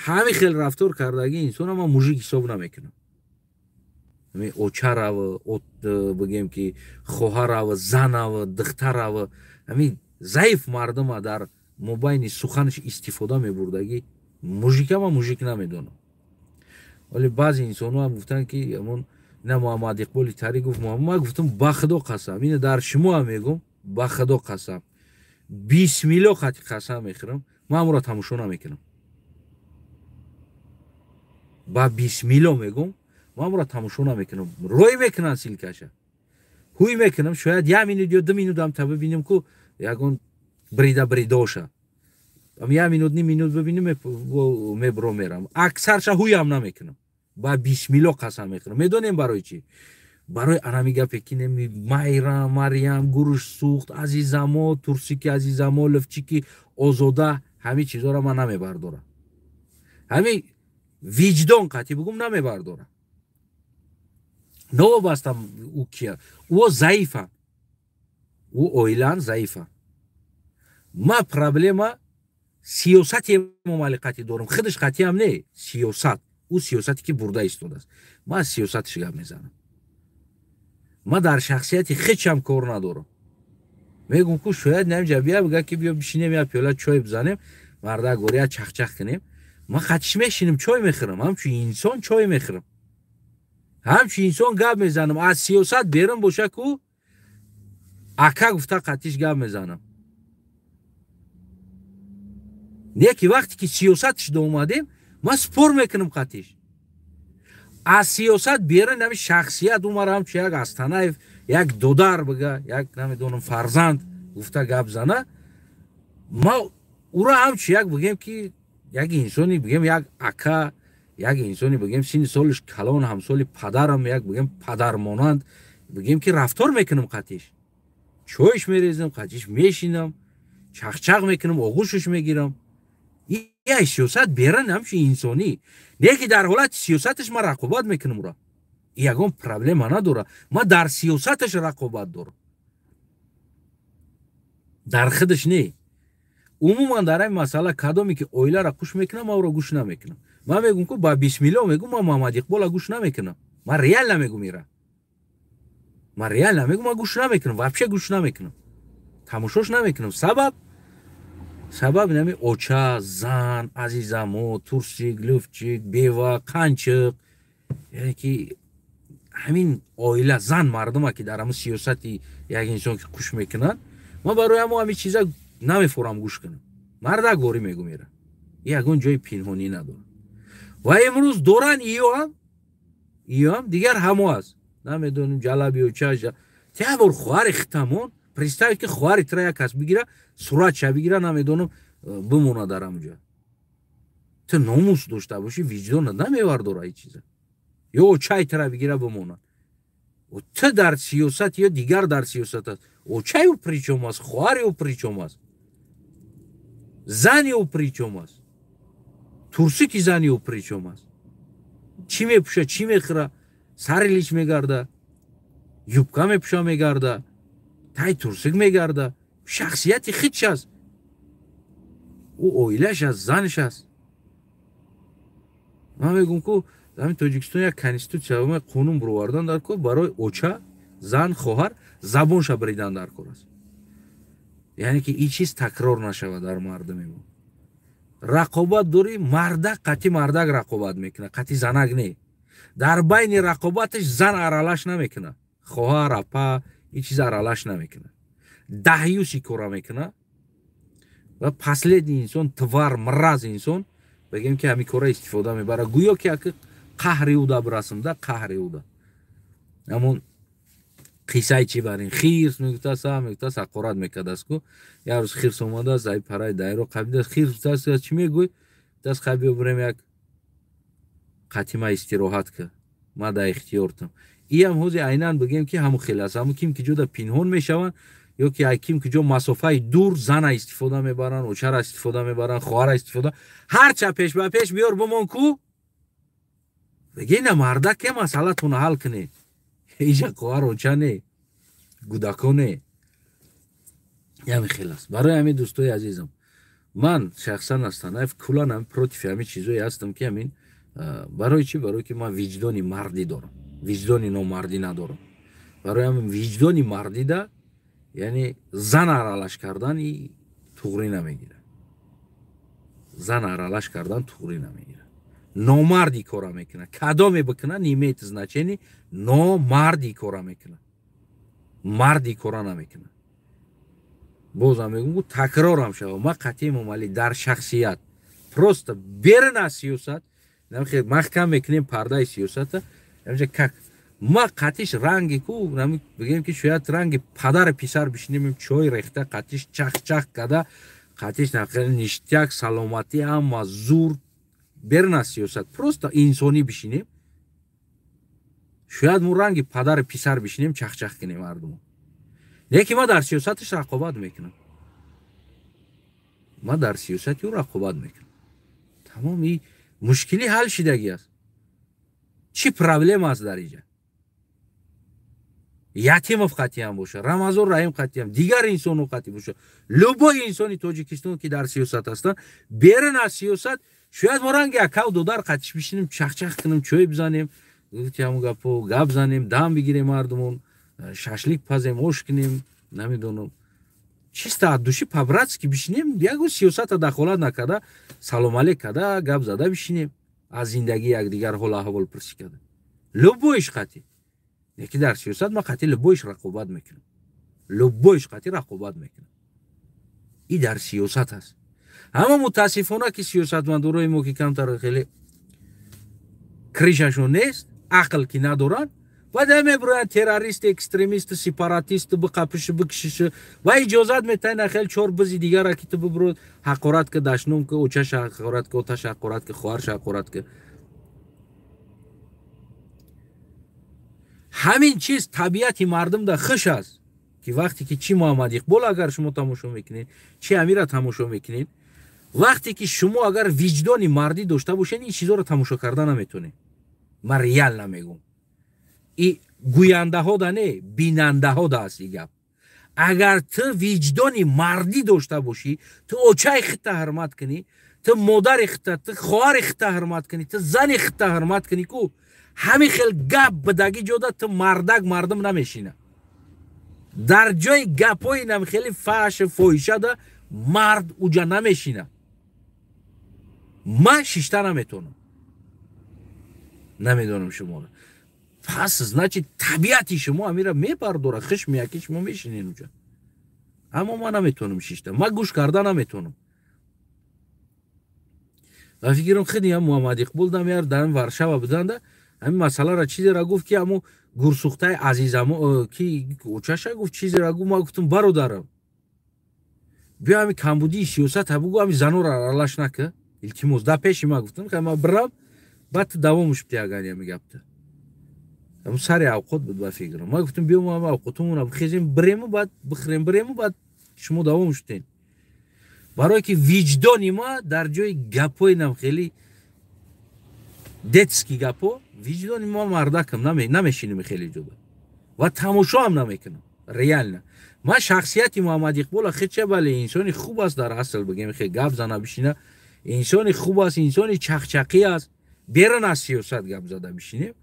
Ҳамин хел рафтор кардаги инсона ман мужик ҳисоб намекунам. Очарав, бигем, ки хоҳарав, занав, духтарав, ҳамин заиф мардума дар мобайни суханаш истифода мебурдагӣ мужика ман мужик намедонам. Вале баъзе инсонҳо ҳам гуфтанд, ки ҳамон на Муҳаммад Иқболи тари гуфт. Ман гуфтам, ба Худо қасам, ина дар шумо ҳам мегӯм, ба Худо қасам, бисмилло қати қасам мехӯрам, ман амро тамошо намекунам. Ба бисмилло мегӯм, ман амро тамошо намекунам. Рой мекунанд ссылка ша, ҳуй мекунам, шояд як минут ё 2 минут ҳам та бибинем, ку ягон брида бридоша як минут, ним минут бибинем, мебро мерам. Аксарша ҳуям намекунам. Ба бисмилло қасам мехӯрам. Медонем барои чӣ? Барои анами гапе ки майрам, Марьям, гуруш сӯхт, азизамо, турсики азизамо, лифчики озода, ҳамин чизоро ман намебардорам. Ҳамин виҷдон қатъи бугум, намебардорам. Новобастам ӯ кия, ӯ заифам, ӯ оилаан заифам. Ма проблема сиёсати Эмомалӣ қатъӣ дорам, худаш қатъиам не, сиёсат, ӯ сиёсате ки бурда истодааст. Ман сиёсаташ гап мезанам, ман дар шахсияти хечам кор надорам. Мегум, ку шояд намҷа бия бига, ки биё бишинем, як пиёла чой бизанем, мардак гория чахчах кунем. Ман қатиш мешинем, чой мехӯрам, ҳамчун инсон чой мехӯрам, ҳамчун инсон гап мезанам. Аз сиёсат берун боша, ку ака гуфта қатиш гап мезанам. Не ки вақте ки сиёсатш омадем, ман спор мекунам қатиш. Аз сиёсат берун ҳами шахсият умар, ҳамчун як Астанаев, як додар бига, як намедонам, фарзанд гуфта гап зана, ма ура ҳамчун як, бигем, ки як инсони, бигем, як ака, як инсони, бигем, синни солиш калон, ҳамсоли падарам, як, бигем, падармонанд, бигем, ки рафтор мекунам қатиш, чойш мерезам, қатиш мешинам, чахчақ мекунам, оғӯшаш мегирам. Я сиёсат берун ҳамчун инсонӣ. Не ки дар ҳолати сиёсаташ ман рақобат мекунам ура, ягон проблема надора. Ман дар сиёсаташ рақобат дорам, дар худаш не. Умуман дар ин масъала кадоме ки оиларо қуш мекунам, ман ӯро гӯш намекунам. Ман мегӯм ку ба бисмилло мегӯм, ман Муҳаммад Иқбола гӯш намекунам. Ман реально мегӯм ира. Ман реально мегӯм, ман гӯш намекунам, вообще гӯш намекунам. Тамошош намекунам. Сабаб инами оча, зан, азизамо, турсик, луфчик, бева, қанчиқ, яъне ки ҳамин оила, зан мардума ки дар ҳамин сиёсати як инсон ки қуш мекунанд, ман барои ҳамо ҳамин чиза намефорам гӯш кунам. Мардак ворӣ мегӯм ира. Ягон ҷои пинҳонӣ надорам. Ва имрӯз доран иёам, иёам дигар ҳамо аст. Намедонем ҷалаби оча, як бор хоҳари хитамон, представь ки хоҳари тра як кас бигира, суратша бигира, намедонам, бимона дар ҳамҷо. Ту номус дошта бошӣ, виҷдонат намевардора ин чиза. Ё очаи тра бигира бимонад. Ту дар сиёсат ё дигар дар сиёсат аст. Очаи ӯ причём аст, хоҳари ӯ причём аст, зани ӯ причём аст, турсики зани ӯ причём аст. Чӣ мепӯша, чӣ мехӯра, сари лич мегарда, юбка мепӯша мегарда, тай турсик мегарда, шахсияти худш аст, ӯ оилаш аст, занаш аст. Ман мегӯм ку ҳамин Тоҷикистон як конститутсия, қонун бировардан дар кор барои оча, зан, хоҳар забонша бридан дар кор аст. Яъне ки ин чиз такрор нашавад дар мардуми мо. Рақобат дорӣ, мардак қатъи мардак рақобат мекунад, қатъи занак не. Дар байни рақобаташ зан аралаш намекунад, хоҳар, апа, ин чиз аралаш намекунад. Даҳюси кора мекунад ва последний инсон, тварь, мразь инсон, бигем ки ҳамин кора истифода мебарад, гӯё ки аки қаҳри уда бирасмда, қаҳри уда. Ҳамон қиссаи чӣ барин хирс мегуфтааст, мегуфтааст, ҳақорат мекардааст ку. Як рӯз хирс омадааст, ай параи дайро қабидааст. Хирс гуфтааст, чӣ мегӯй? Гуфтааст, хай биё бирем як қатима истироҳат ка, ма дар ихтиёртам. Иам ҳози айнан бигем ки ҳамун хел аст. Ҳамун ким ки ҷода пинҳон мешаванд ё ки ай ким ки ҷо масофаи дур зана истифода мебаранд, очара истифода мебаранд, хоҳара истифода, ҳарча пеш ба пеш биёр бимон ку, бигена мардак ке масъалатона ҳал кунед. Иҷа хоҳар оча не, гудако не, ҳамин хел аст. Барои ҳамин, дӯстои азизам, ман шахсан ҳастан куллан ҳам против ҳамин чизое ҳастам ки ҳамин. Барои чӣ? Барои ки ман виҷдони мардӣ дорам, виҷдони номардӣ надорам. Барои ҳамин виҷдони мардида, яъне зан аралаш кардан туғрӣ намегирад, зан аралаш кардан туғрӣ намегирад. Номарди кора мекунад, кадоме бикунад, не имеет значение, номарди кора мекунад, марди кора намекунад. Бозам мегӯм, такрорам шава, ман қатъи Эмомалӣ дар шахсият просто берун аз сиёсат маҳкам мекунем пардаи сиёсата. Как ма қатиш ранги ку бигем ки шояд ранги падари писар бишинем, чой рехта, қатиш чах-чах када, қатиш ништяк, саломатӣ, ҳама зур. Берун аз сиёсат просто инсонӣ бишинем, шояд мо ранги падари писар бишинем, чахчах кунем мардумо. Лекин ман дар сиёсаташ рақобат мекунам, ман дар сиёсати ӯ рақобат мекунам. Тамоми мушкилӣ ҳал шидагӣ аст. Чӣ проблема аст дар иҷа? Ятимов қатъиам боша, Рамазон Раҳим қатъиам, дигар инсоно қатъи боша, любой инсони Тоҷикистон ки дар сиёсат ҳастанд, берун аз сиёсат шояд мо ранги акав додар қатиш бишинем, чахчах кунем, чой бизанем, гуфти ҳамун гапо гап занем, дам бигирем мардумон, шашлик пазем, ош кунем, намедонам, чисто от души по-братски бишинем, ягон сиёсата дахолат накарда, салом алейк карда, гап зада бишинем, аз зиндагии якдигар ҳол аҳвол пурсӣ карда, любой ш қатъи. Лекин дар сиёсат ман қатъи любой ш рақобат мекунам, любой ш қатъи рақобат мекунам. И дар сиёсат аст. Аммо мутаассифона ки сиёсатмадорои мо ки камтар хеле крыша шон нест, ақл ки надоранд, баъд мебироянд террорист, экстремист, сепаратист, биқапишу бикшишу ва иҷозат метаҳанд хел чор бизи дигара ки ту бибро ҳақорат ка, дашном ка, очаша ҳақорат ка, оташа ҳақорат ка, хоҳарша ҳақорат ка. Ҳамин чиз табиати мардумда хуш аст ки вақте ки чӣ Муҳаммад Иқбол агар шумо тамошо мекунед, чӣ Амира тамошо мекунед, вақте ки шумо агар виҷдони мардӣ дошта бошед, ин чизоро тамошо карда наметонед. Ман реал намегӯм, и гӯяндаҳо да не, бинандаҳо да аст и гап. Агар ту виҷдони мардӣ дошта бошӣ, ту очаи худта ҳурмат кунӣ, ту модари худта, ту хоҳари худта ҳурмат кунӣ, ту зани худта ҳурмат кунӣ, ку ҳамин хел гап бидагӣ ҷода ту мардак мардум намешина. Дар ҷои гапҳои нам хеле фаҳш фоҳишада мард уҷа намешина. Ман шишта наметонам. Намедонам шуморо. Пас значит табиати шумо амира мебардора, хишми яки шумо мешинен уҷа. Аммо ман наметонам шишта. Ман гӯш карда наметонам. Ва фикрам хеле ҳам Муҳаммад Иқбол дамяр дар Варшава буданда ҳамин масъаларо чизеро гуфт, ки ҳамо гурсухтаи азизамо ки очаша гуфт, чизеро гуфт. Ман гуфтам, бародарам, биё ҳамин камбудии сиёсат бугу, ҳамин занора аралаш нака, илтимос. Дар пеши ман гуфтам, ма бирам, баъд ту давомуш бити агани ҳамин гапта. Ҳамун сари авқот буд ба фикрам. Ман гуфтам, биё мо ҳама авқотумона бихезем, бирему баъд бихӯрем, бирему баъд шумо давомуш битен. Барое ки виҷдони ма дар ҷои гапҳои нам хеле детский гапҳо, виҷдони ма мардакам намешинем хеле ҷода ва тамошо ҳам намекунам. Реально ман шахсияти Муҳаммад Иқбола хеча, бале, инсони хуб аст, дар асл бигем, хе гап зана бишина, инсони хуб аст, инсони чақчақӣ аст. Берун аз сиёсат гап зада бишинем,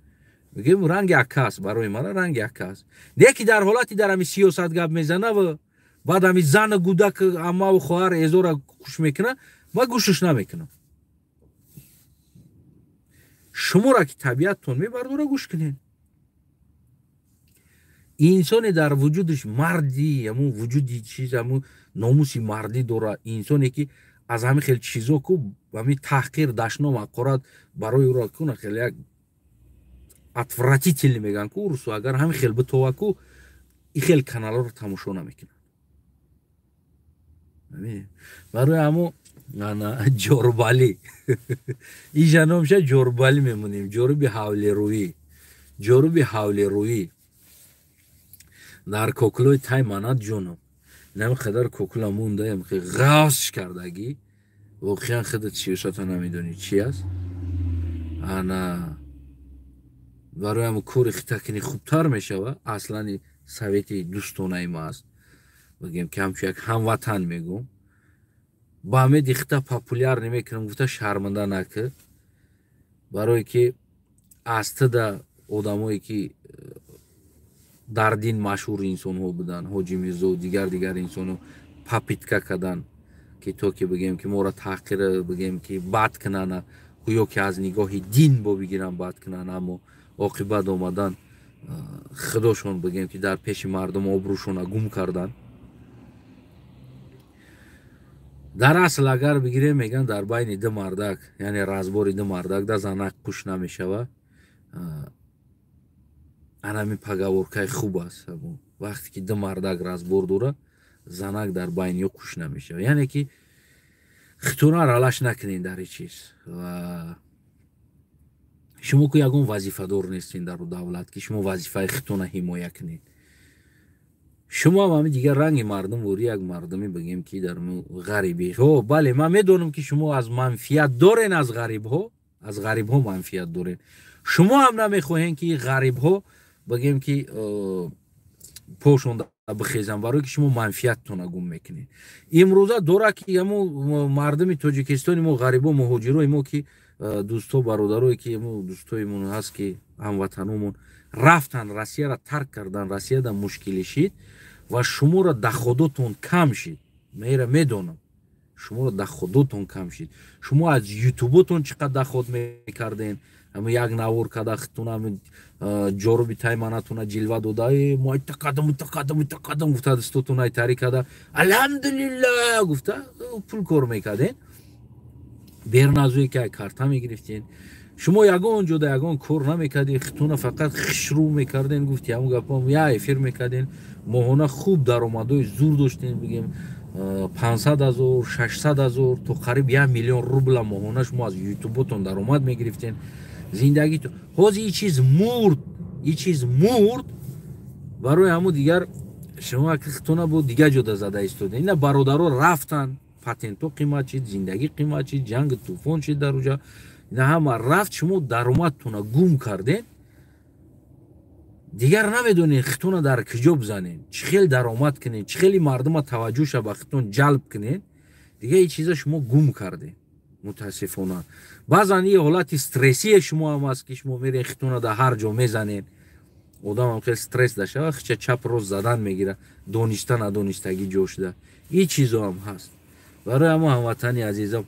мегӯем, ранги ака аст, барои мара ранги ака аст. Не ки дар ҳолати дар ҳами сиёсат гап мезана ва баъд ҳами зану гудак, аммаву хоҳар эзора хуш мекуна, ман гӯшаш намекунам. Шуморо ки табиаттон мебардора, гӯш кунед. Инсоне дар вуҷудаш марди, ҳамун вуҷуди чиз, ҳамун номуси мардӣ дора, инсоне ки аз ҳамин хел чизо ку ҳамин таҳқир, дашном, ҳақорат барои ӯро куна хеле як отвратительный мегӯянд ку урусу, агар ҳамин хел битова ку, и хел каналҳоро тамошо намекунад. Барои ҳамо ана ҷорбалӣ иша номша ҷорбалӣ мемонем, ҷоруби ҳавлирӯӣ, ҷоруби ҳавлирӯӣ дар кокулои тай манат ҷонам. Инами қадар кокула мондаям, ғафш кардагӣ, воқеан худат сиёсата намедонӣ чи аст. Ана барои ҳамо кори хита кунӣ, хубтар мешава. Аслани совети дӯстонаи ма аст, бигем ки ҳамчун як ҳамватан мегӯм, ба ҳамеди хита популяр намекунам гуфта шарманда накӣ, барое ки аз туда одамое ки дар дин машҳур инсонҳо буданд, Ҳоҷи Мирзо, дигар дигар инсонҳо попытка карданд, ки то ки бигем ки моро таҳқир, бигем ки бад кунанд, гӯё ки аз нигоҳи дин бо бигиранд бад кунанд, аммо оқибат омадан худошон, бигем ки дар пеши мардум обрӯшона гум карданд. Дар асл агар бигирем, мегӯянд, дар байни ду мардак, яъне разбори ду мардак да занак қуш намешава. Анами поговоркаи хуб аст. Вақте ки ду мардак разбор дора, занак дар байни ё қуш намешава, яъне ки хитура аралаш накунед дар ҳеҷ чиз. Ва шумо ку ягон вазифадор нестен дар давлат, ки шумо вазифаи хитона ҳимоя кунед. Шумо ҳам ҳами дигар ранги мардум вори як мардуме, бигем ки дар ғарибиҳо. Бале, ман медонам, ки шумо аз манфиат дорен, аз ғарибҳо, аз ғарибҳо манфиат дорен. Шумо ҳам намехоҳем, ки ғарибҳо, бигем ки пошон бихезан, барое ки шумо манфиаттона гум мекунед. Имрӯза дора ки ҳамо мардуми Тоҷикистони мо, ғарибо, муҳоҷирои мо, ки дӯсто, бародарое ки дӯстоимон ҳаст, ки ҳамватаномон рафтан, Россияро тарк кардан, Россияда мушкилӣ шид ва шуморо доходотон кам шид. Мера медонам, шуморо доходотон кам шид. Шумо аз ютуботон чӣ қадр доход мекарден, ҳама як навор када хитуна ҷоруби тайманатуна ҷилва дода, мо тақадам, тақадам, тақадам гуфта, дастотуна тари када, алҳамдулилла гуфта, пул кор мекарден. Берун аз ӯе ки карта мегирифтен, шумо ягон ҷода ягон кор намекарден, хитуна фақат хишрӯ мекарден, гуфти ҳамон гапо, я эфир мекарден, моҳона хуб даромадҳои зур доштен, бигем 500 000, 600 000 то қариб 1 миллион рубла моҳона шумо аз ютуботон даромад мегирифтен. Зиндагито ҳозир и чиз мурд, и чиз мурд. Барои ҳамун дигар шумо хитуна бо дигар ҷода зада истоден. Ина бародаро рафтан, патентҳо қимат шид, зиндагӣ қимат шид, ҷанги тӯфон шид дар уҷа, ина ҳама рафт, шумо даромадтона гум карден. Дигар намедонед хитона дар куҷо бизанед, чӣ хел даромад кунед, чӣ хели мардума таваҷҷӯҳша ба хитон ҷалб кунед. Дигар ин чиза шумо гум кардед, мутаассифона. Баъзан ин ҳолати стрессие шумо ҳам аст, ки шумо меред хитона дар ҳар ҷо мезанед. Одамам хел стресс дашава, хича чап рост задан мегира, дониста надонистагӣ ҷо шуда. Ин чизо ҳам ҳаст. Барои ҳамо, ҳамватани азиза,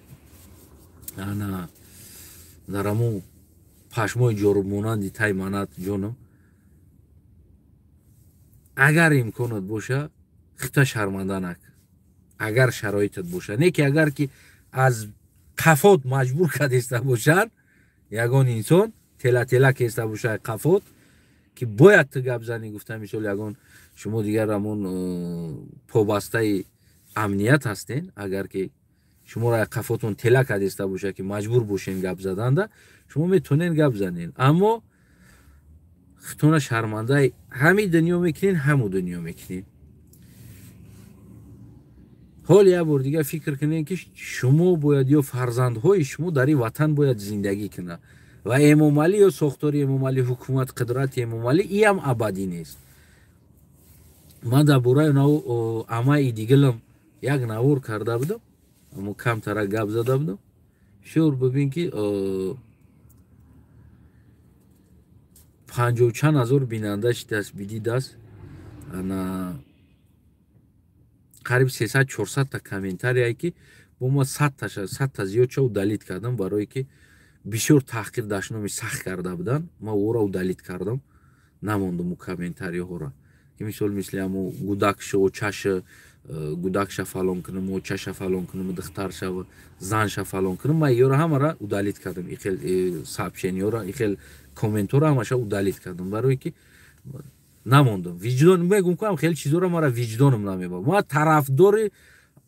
ана дар ҳамо пашмои ҷорубмонанди тай манат ҷонам, агар имконат боша, хита шарманда накун, агар шароитат боша. Не ки агар ки аз қафот маҷбур кардеста бошанд, ягон инсон тела-тела кеста боша қафот, ки бояд ту гап занӣ, гуфта мисол, ягон шумо дигар ҳамон побастаи амният ҳастен, агар ки шуморо қафотон тела кардеста боша, ки маҷбур бошен гап заданда, шумо метавонед гап занед. Аммо хитона шармандаи ҳами дунё мекунед, ҳаму дунё мекунед. Ҳол як бор дигар фикр кунед, ки шумо бояд ё фарзандҳои шумо дар ин ватан бояд зиндагӣ кунад. Ва Эмомалӣ ё сохтори Эмомалӣ, ҳукумат, қудрати Эмомалӣ иам абадӣ нест. Ман дар бораи амаи дигилам як навор карда будам, аммо камтара гап зада будам. Шур бибин, ки панҷоҳу чанд ҳазор бинанда шидааст, бидидааст. Ана қариб 300-400 та комментарие, ки бо ма 100 та зиёдша удалить кардам, барое ки бисёр таҳқир, дашноми сахт карда буданд. Ма ӯро удалить кардам, намондум ӯ комментариҳоро, ки мисол мисли ҳамо гудакша, очаша, гудакша фалон кунам, очаша фалон кунам, духтарша, занша фалон кунам. Ма ёро ҳамара удалить кардам, ихел сообщениёро, ихел комментҳоро ҳамаша удалить кардам, барое ки намондам. Виҷдон мегум кунам, хеле чизоро мара виҷдонам намебар. Ма тарафдори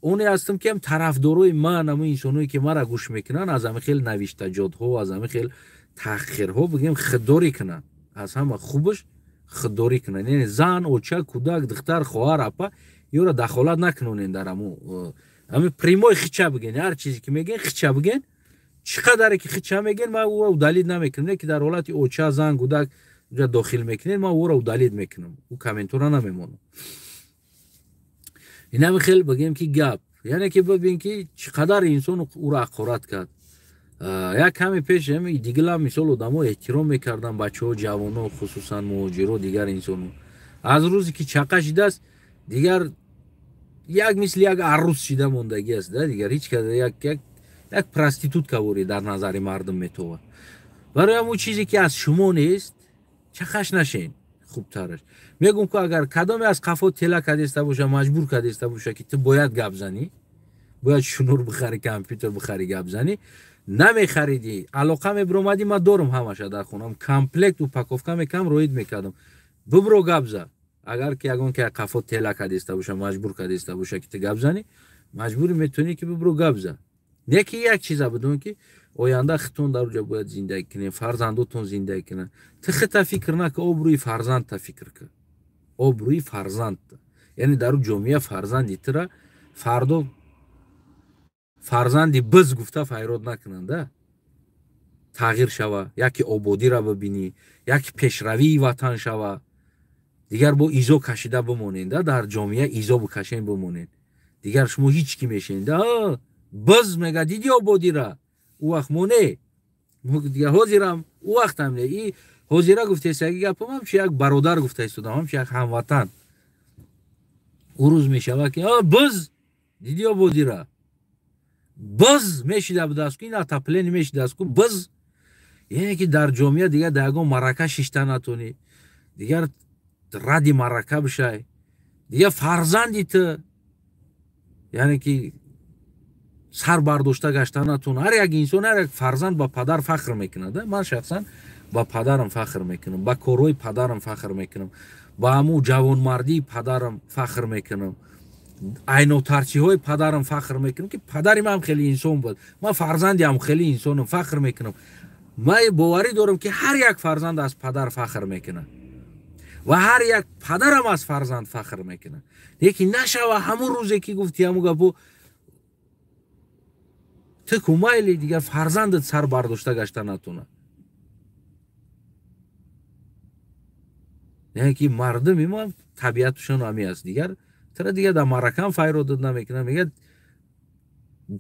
оне ҳастам, ки ҳам тарафдорои ман, ҳамон инсоное, ки мара гӯш мекунанд, аз ҳами хел навиштаҷотҳо, аз ҳами хел таҳқирҳо, бигем, худдорӣ кунанд. Аз ҳама хубаш худдорӣ кунанд, яъне зан, оча, кӯдак, духтар, хоҳар, апа ёро дахолат накунонен дар ҳамо ҳами прямой хича биген. Ҳар чизе ки мегӯен, хича биген. Чӣ қадаре ки хича мегӯен, ман ӯро удалить намекунам. Не ки дар ҳолати оча, зан, гудак ҷа дохил мекунед, ман ӯро удалить мекунам, ӯ комментҳоро намемонам. Инами хел бигем ки гап, яъне ки бибин, ки чӣ қадар инсон ӯро ҳақорат кард. Як каме пеш дигилам мисол одамо эҳтиром мекарданд, бачаҳо, ҷавоно, хусусан муҳоҷиро, дигар инсоно. Аз рӯзе ки чақа шидааст, дигар як мисли як аррус шида мондагӣ аст да. Дигар ҳеҷ када як проститутка ворӣ дар назари мардум метовад. Барои ҳамон чизе ки аз шумо нест, чақаш нашен, хубтараш. Мегум ку, агар кадоме аз қафо тела кардеста боша, маҷбур кардеста боша, ки ту бояд гап занӣ, бояд шунур бихарӣ, компютер бихарӣ, гап занӣ, намехаридӣ, алоқа мебиромадӣ, ман дорум ҳамаша дар хонам, комплект, упаковка мекардам, роид мекардам, бибро, гап за. Агар ки ягон ки қафо тела кардеста боша, маҷбур кардеста боша, ки ту гап занӣ, маҷбурӣ, метавонӣ ки бибро, гап за. Не ки як чиза бидон, ки оянда хитон дар уҷа бояд зиндагӣ кунем, фарзандотон зиндагӣ кунанд. Ту хита фикр нака, обрӯи фарзандта фикр кун, обрӯи фарзандта. Яъне дар ӯ ҷомеа фарзанди тура фардо фарзанди биз гуфта файрод накунанда, тағйир шава, яке ободира бибинӣ, яке пешравии ватан шава. Дигар бо изо кашида бимоненда, дар ҷомеа изо бикашен, бимонед, дигар шумо ҳеҷ ки мешенда. Биз мега, диди ободира, ӯ вақт мо не, дигар ҳозирам, ӯ вақтам не. И ҳозира гуфтесаги гапам, ҳамчи як бародар гуфта истодам, ҳамчи як ҳамватан. Ӯ рӯз мешава, ки биз диди ободира, биз мешида будааст ку, ин отопление мешидааст ку, биз. Яъне ки дар ҷомеа дигар дар ягон марака шишта натонӣ, дигар радди марака бишай, дигар фарзанди ту, яъне ки сар бардошта гашта натон. Ҳар як инсон, ҳар як фарзанд ба падар фахр мекунад. Ман шахсан ба падарам фахр мекунам, ба корҳои падарам фахр мекунам, ба ҳамун ҷавонмардии падарам фахр мекунам, айнотарчиҳои падарам фахр мекунам, ки падари ман хеле инсон буд, ман фарзанди ҳам хеле инсонам, фахр мекунам. Ман боварӣ дорам, ки ҳар як фарзанд аз падар фахр мекунад ва ҳар як падарам аз фарзанд фахр мекунад. Лекин нашава ҳамун рӯзе ки гуфти ҳамун гапо, ту ку майли, дигар фарзандат сар бардошта гашта натонад. Яъне ки мардуми мо табиатшон ҳами аст. Дигар тара дигар дар маъракам файрод дод намекунанд, мегӯяд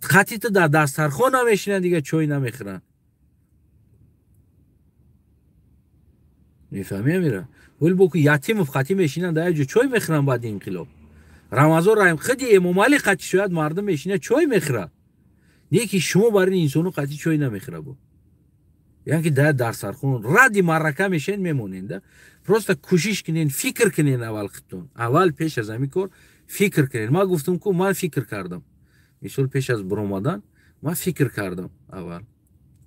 хати ту дар дастархон намешинанд, дигар чой намехӯранд. Мефаҳми амира? Вале бо ку Ятимов хати мешинанд, дар як ҷо чой мехӯранд баъди инқилоб. Рамазон Раҳим худи Эмомалӣ қати шояд мардум мешинад чой мехӯрад. Не ки шумо бар ин инсону қати чой намехӯра бо. Яъне ки дар дастархон радди маърака мешен мемонед, да? Просто кӯшиш кунед, фикр кунед аввал худтон. Аввал пеш аз ҳамин кор фикр кунед. Ман гуфтам ку ман фикр кардам. Мисол пеш аз баромадан ман фикр кардам аввал.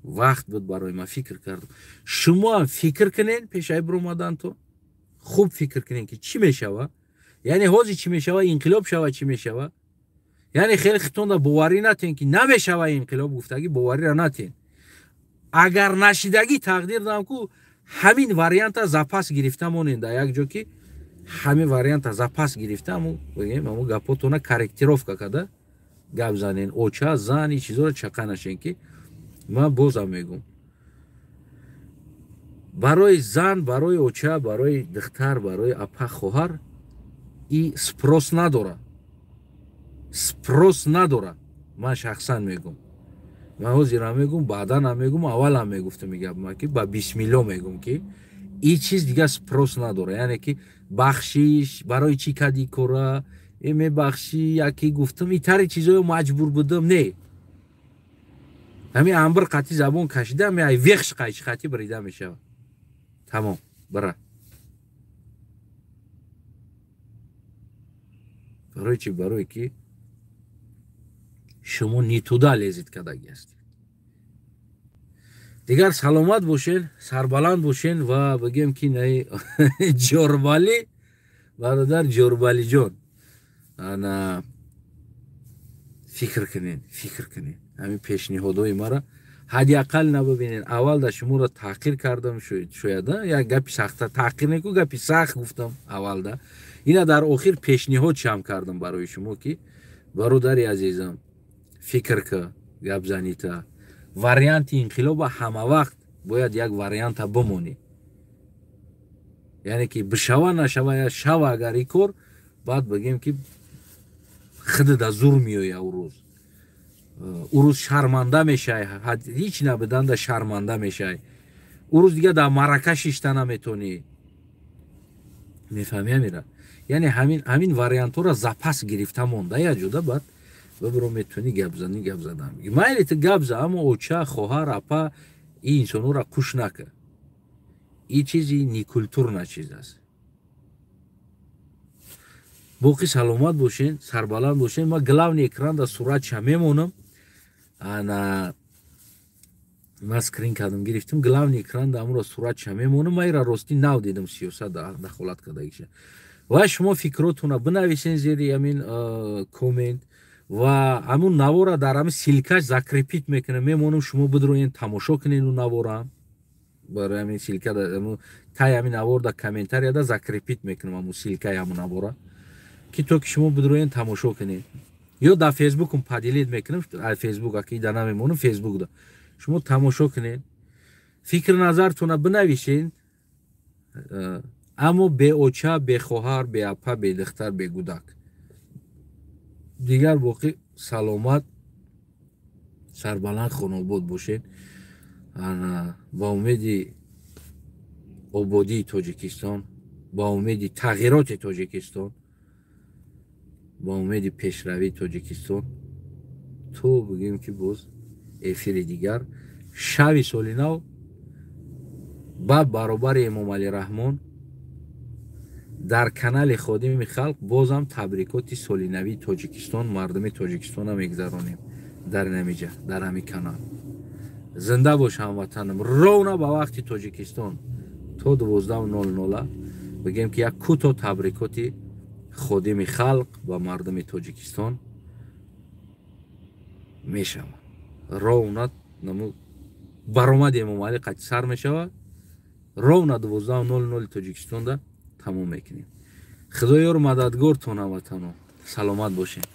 Вақт буд барои ман фикр кардам. Шумо ҳам фикр кунед пеш аз баромадан то. Хуб фикр кунед ки чӣ мешава? Яъне ҳозир чӣ мешава? Инқилоб шава чӣ мешава? Яъне хеле худтонда боварӣ натен ки намешава инқилоб гуфтагӣ бовариро натен. Агар нашидагӣ тақдир дам ку ҳамин варианта запас гирифта монед дар як ҷо ки ҳамин варианта запас гирифта аму бигем аму гапотона корректировка карда гап занен, оча, зан, ин чизоро чақа нашен ки ман бозам мегум. Барои зан, барои оча, барои духтар, барои апа, хоҳар и спрос надора. Спрос надора. Ман шахсан мегум. Ман ҳозирам мегум, баъдан ҳам мегум, аввал ҳам мегуфтам ин гап ман ки ба бисмилло мегум ки ин чиз дигар спрос надора. Яъне ки бахшиш, барои чӣ кади кора, мебахшӣ, яке гуфтам, ин тари чизоё маҷбур будам, не. Ҳамин амбир қати забон кашида, ҳамин ай вехш қайчи қати бирида мешавад. Тамом, бира. Барои чӣ? Барои ки шумо не туда лезид кардагӣ ҳастед. Дигар саломат бошен, сарбаланд бошен ва бигем ки наи Ҷорбалӣ, бародар Ҷорбалиҷон, ана фикр кунед, фикр кунед. Ҳамин пешниҳодҳои мара ҳадди ақал набибинед. Аввал да шуморо таҳқир кардам, шояд як гапи сахта таҳқир неку, гапи сахт гуфтам аввалда. Ина дар охир пешниҳод шам кардам барои шумо ки бародари азизам, фикр ка, гап занита. Варианти инқилоба ҳама вақт бояд як варианта бимонӣ. Яъне ки бишава нашава, я шава агар ин кор, баъд бигем ки худда зур меоя ӯ рӯз. Ӯ рӯз шарманда мешай, ҳеҷ набуданда шарманда мешай. Ӯ рӯз дигар дар маърака шишта наметонӣ. Мефаҳми амира? Яъне ҳамин вариантҳоро запас гирифта монда як ҷода, баъд бибиро метавонӣ гап занӣ, гап задан. Майли ту гап за, аммо оча, хоҳар, апа ин инсонҳоро қуш накар. Ин чизи некультурна чиз аст. Боқӣ саломат бошен, сарбаланд бошен. Ман главный экранда суратша мемонам. Ана ман скрин кардам, гирифтам. Главный экранда амро суратша мемонам. Ман ира ростӣ нав дидам сиёсат дахолат кардагиша. Ва шумо фикротона бинависен зери ҳамин коммент ва ҳамун навора дар ҳамин ссылкаш закрепить мекунам, мемонам, шумо бидроен тамошо кунед он навора. Барои ҳамин ссылка тай ҳамин навор дар комментарияда закрепить мекунам ҳамун ссылкаи ҳамун навора ки то ки шумо бидроен тамошо кунед. Ё дар фейсбукум поделить мекунам, фейсбук аки да намемонам, фейсбукда шумо тамошо кунед, фикр назартона бинависед, аммо беоча, бехоҳар, беапа, бедухтар, бегудак. Дигар боқӣ саломат, сарбаланд, хонобод бошед. Ба умеди ободии Тоҷикистон, ба умеди тағйироти Тоҷикистон, ба умеди пешравии Тоҷикистон, то бигӯем ки боз эфири дигар шаби соли нав ба баробари Эмомалӣ Раҳмон дар канали Ходими Халқ бозам табрикоти соли навии Тоҷикистон, мардуми Тоҷикистона мегузаронем дар намиҷа, дар ҳамин канал. Зинда бош ҳамватанам, ровна ба вақти Тоҷикистон то 12:00 бигем ки як кӯтоҳ табрикоти Ходими Халқ ба мардуми Тоҷикистон мешавад. Ровна баромади Эмомалӣ қати сар мешавад, ровна 12:00 Тоҷикистонда тамом мекунем. Худоёр мададгортон ҳамватано, саломат бошед.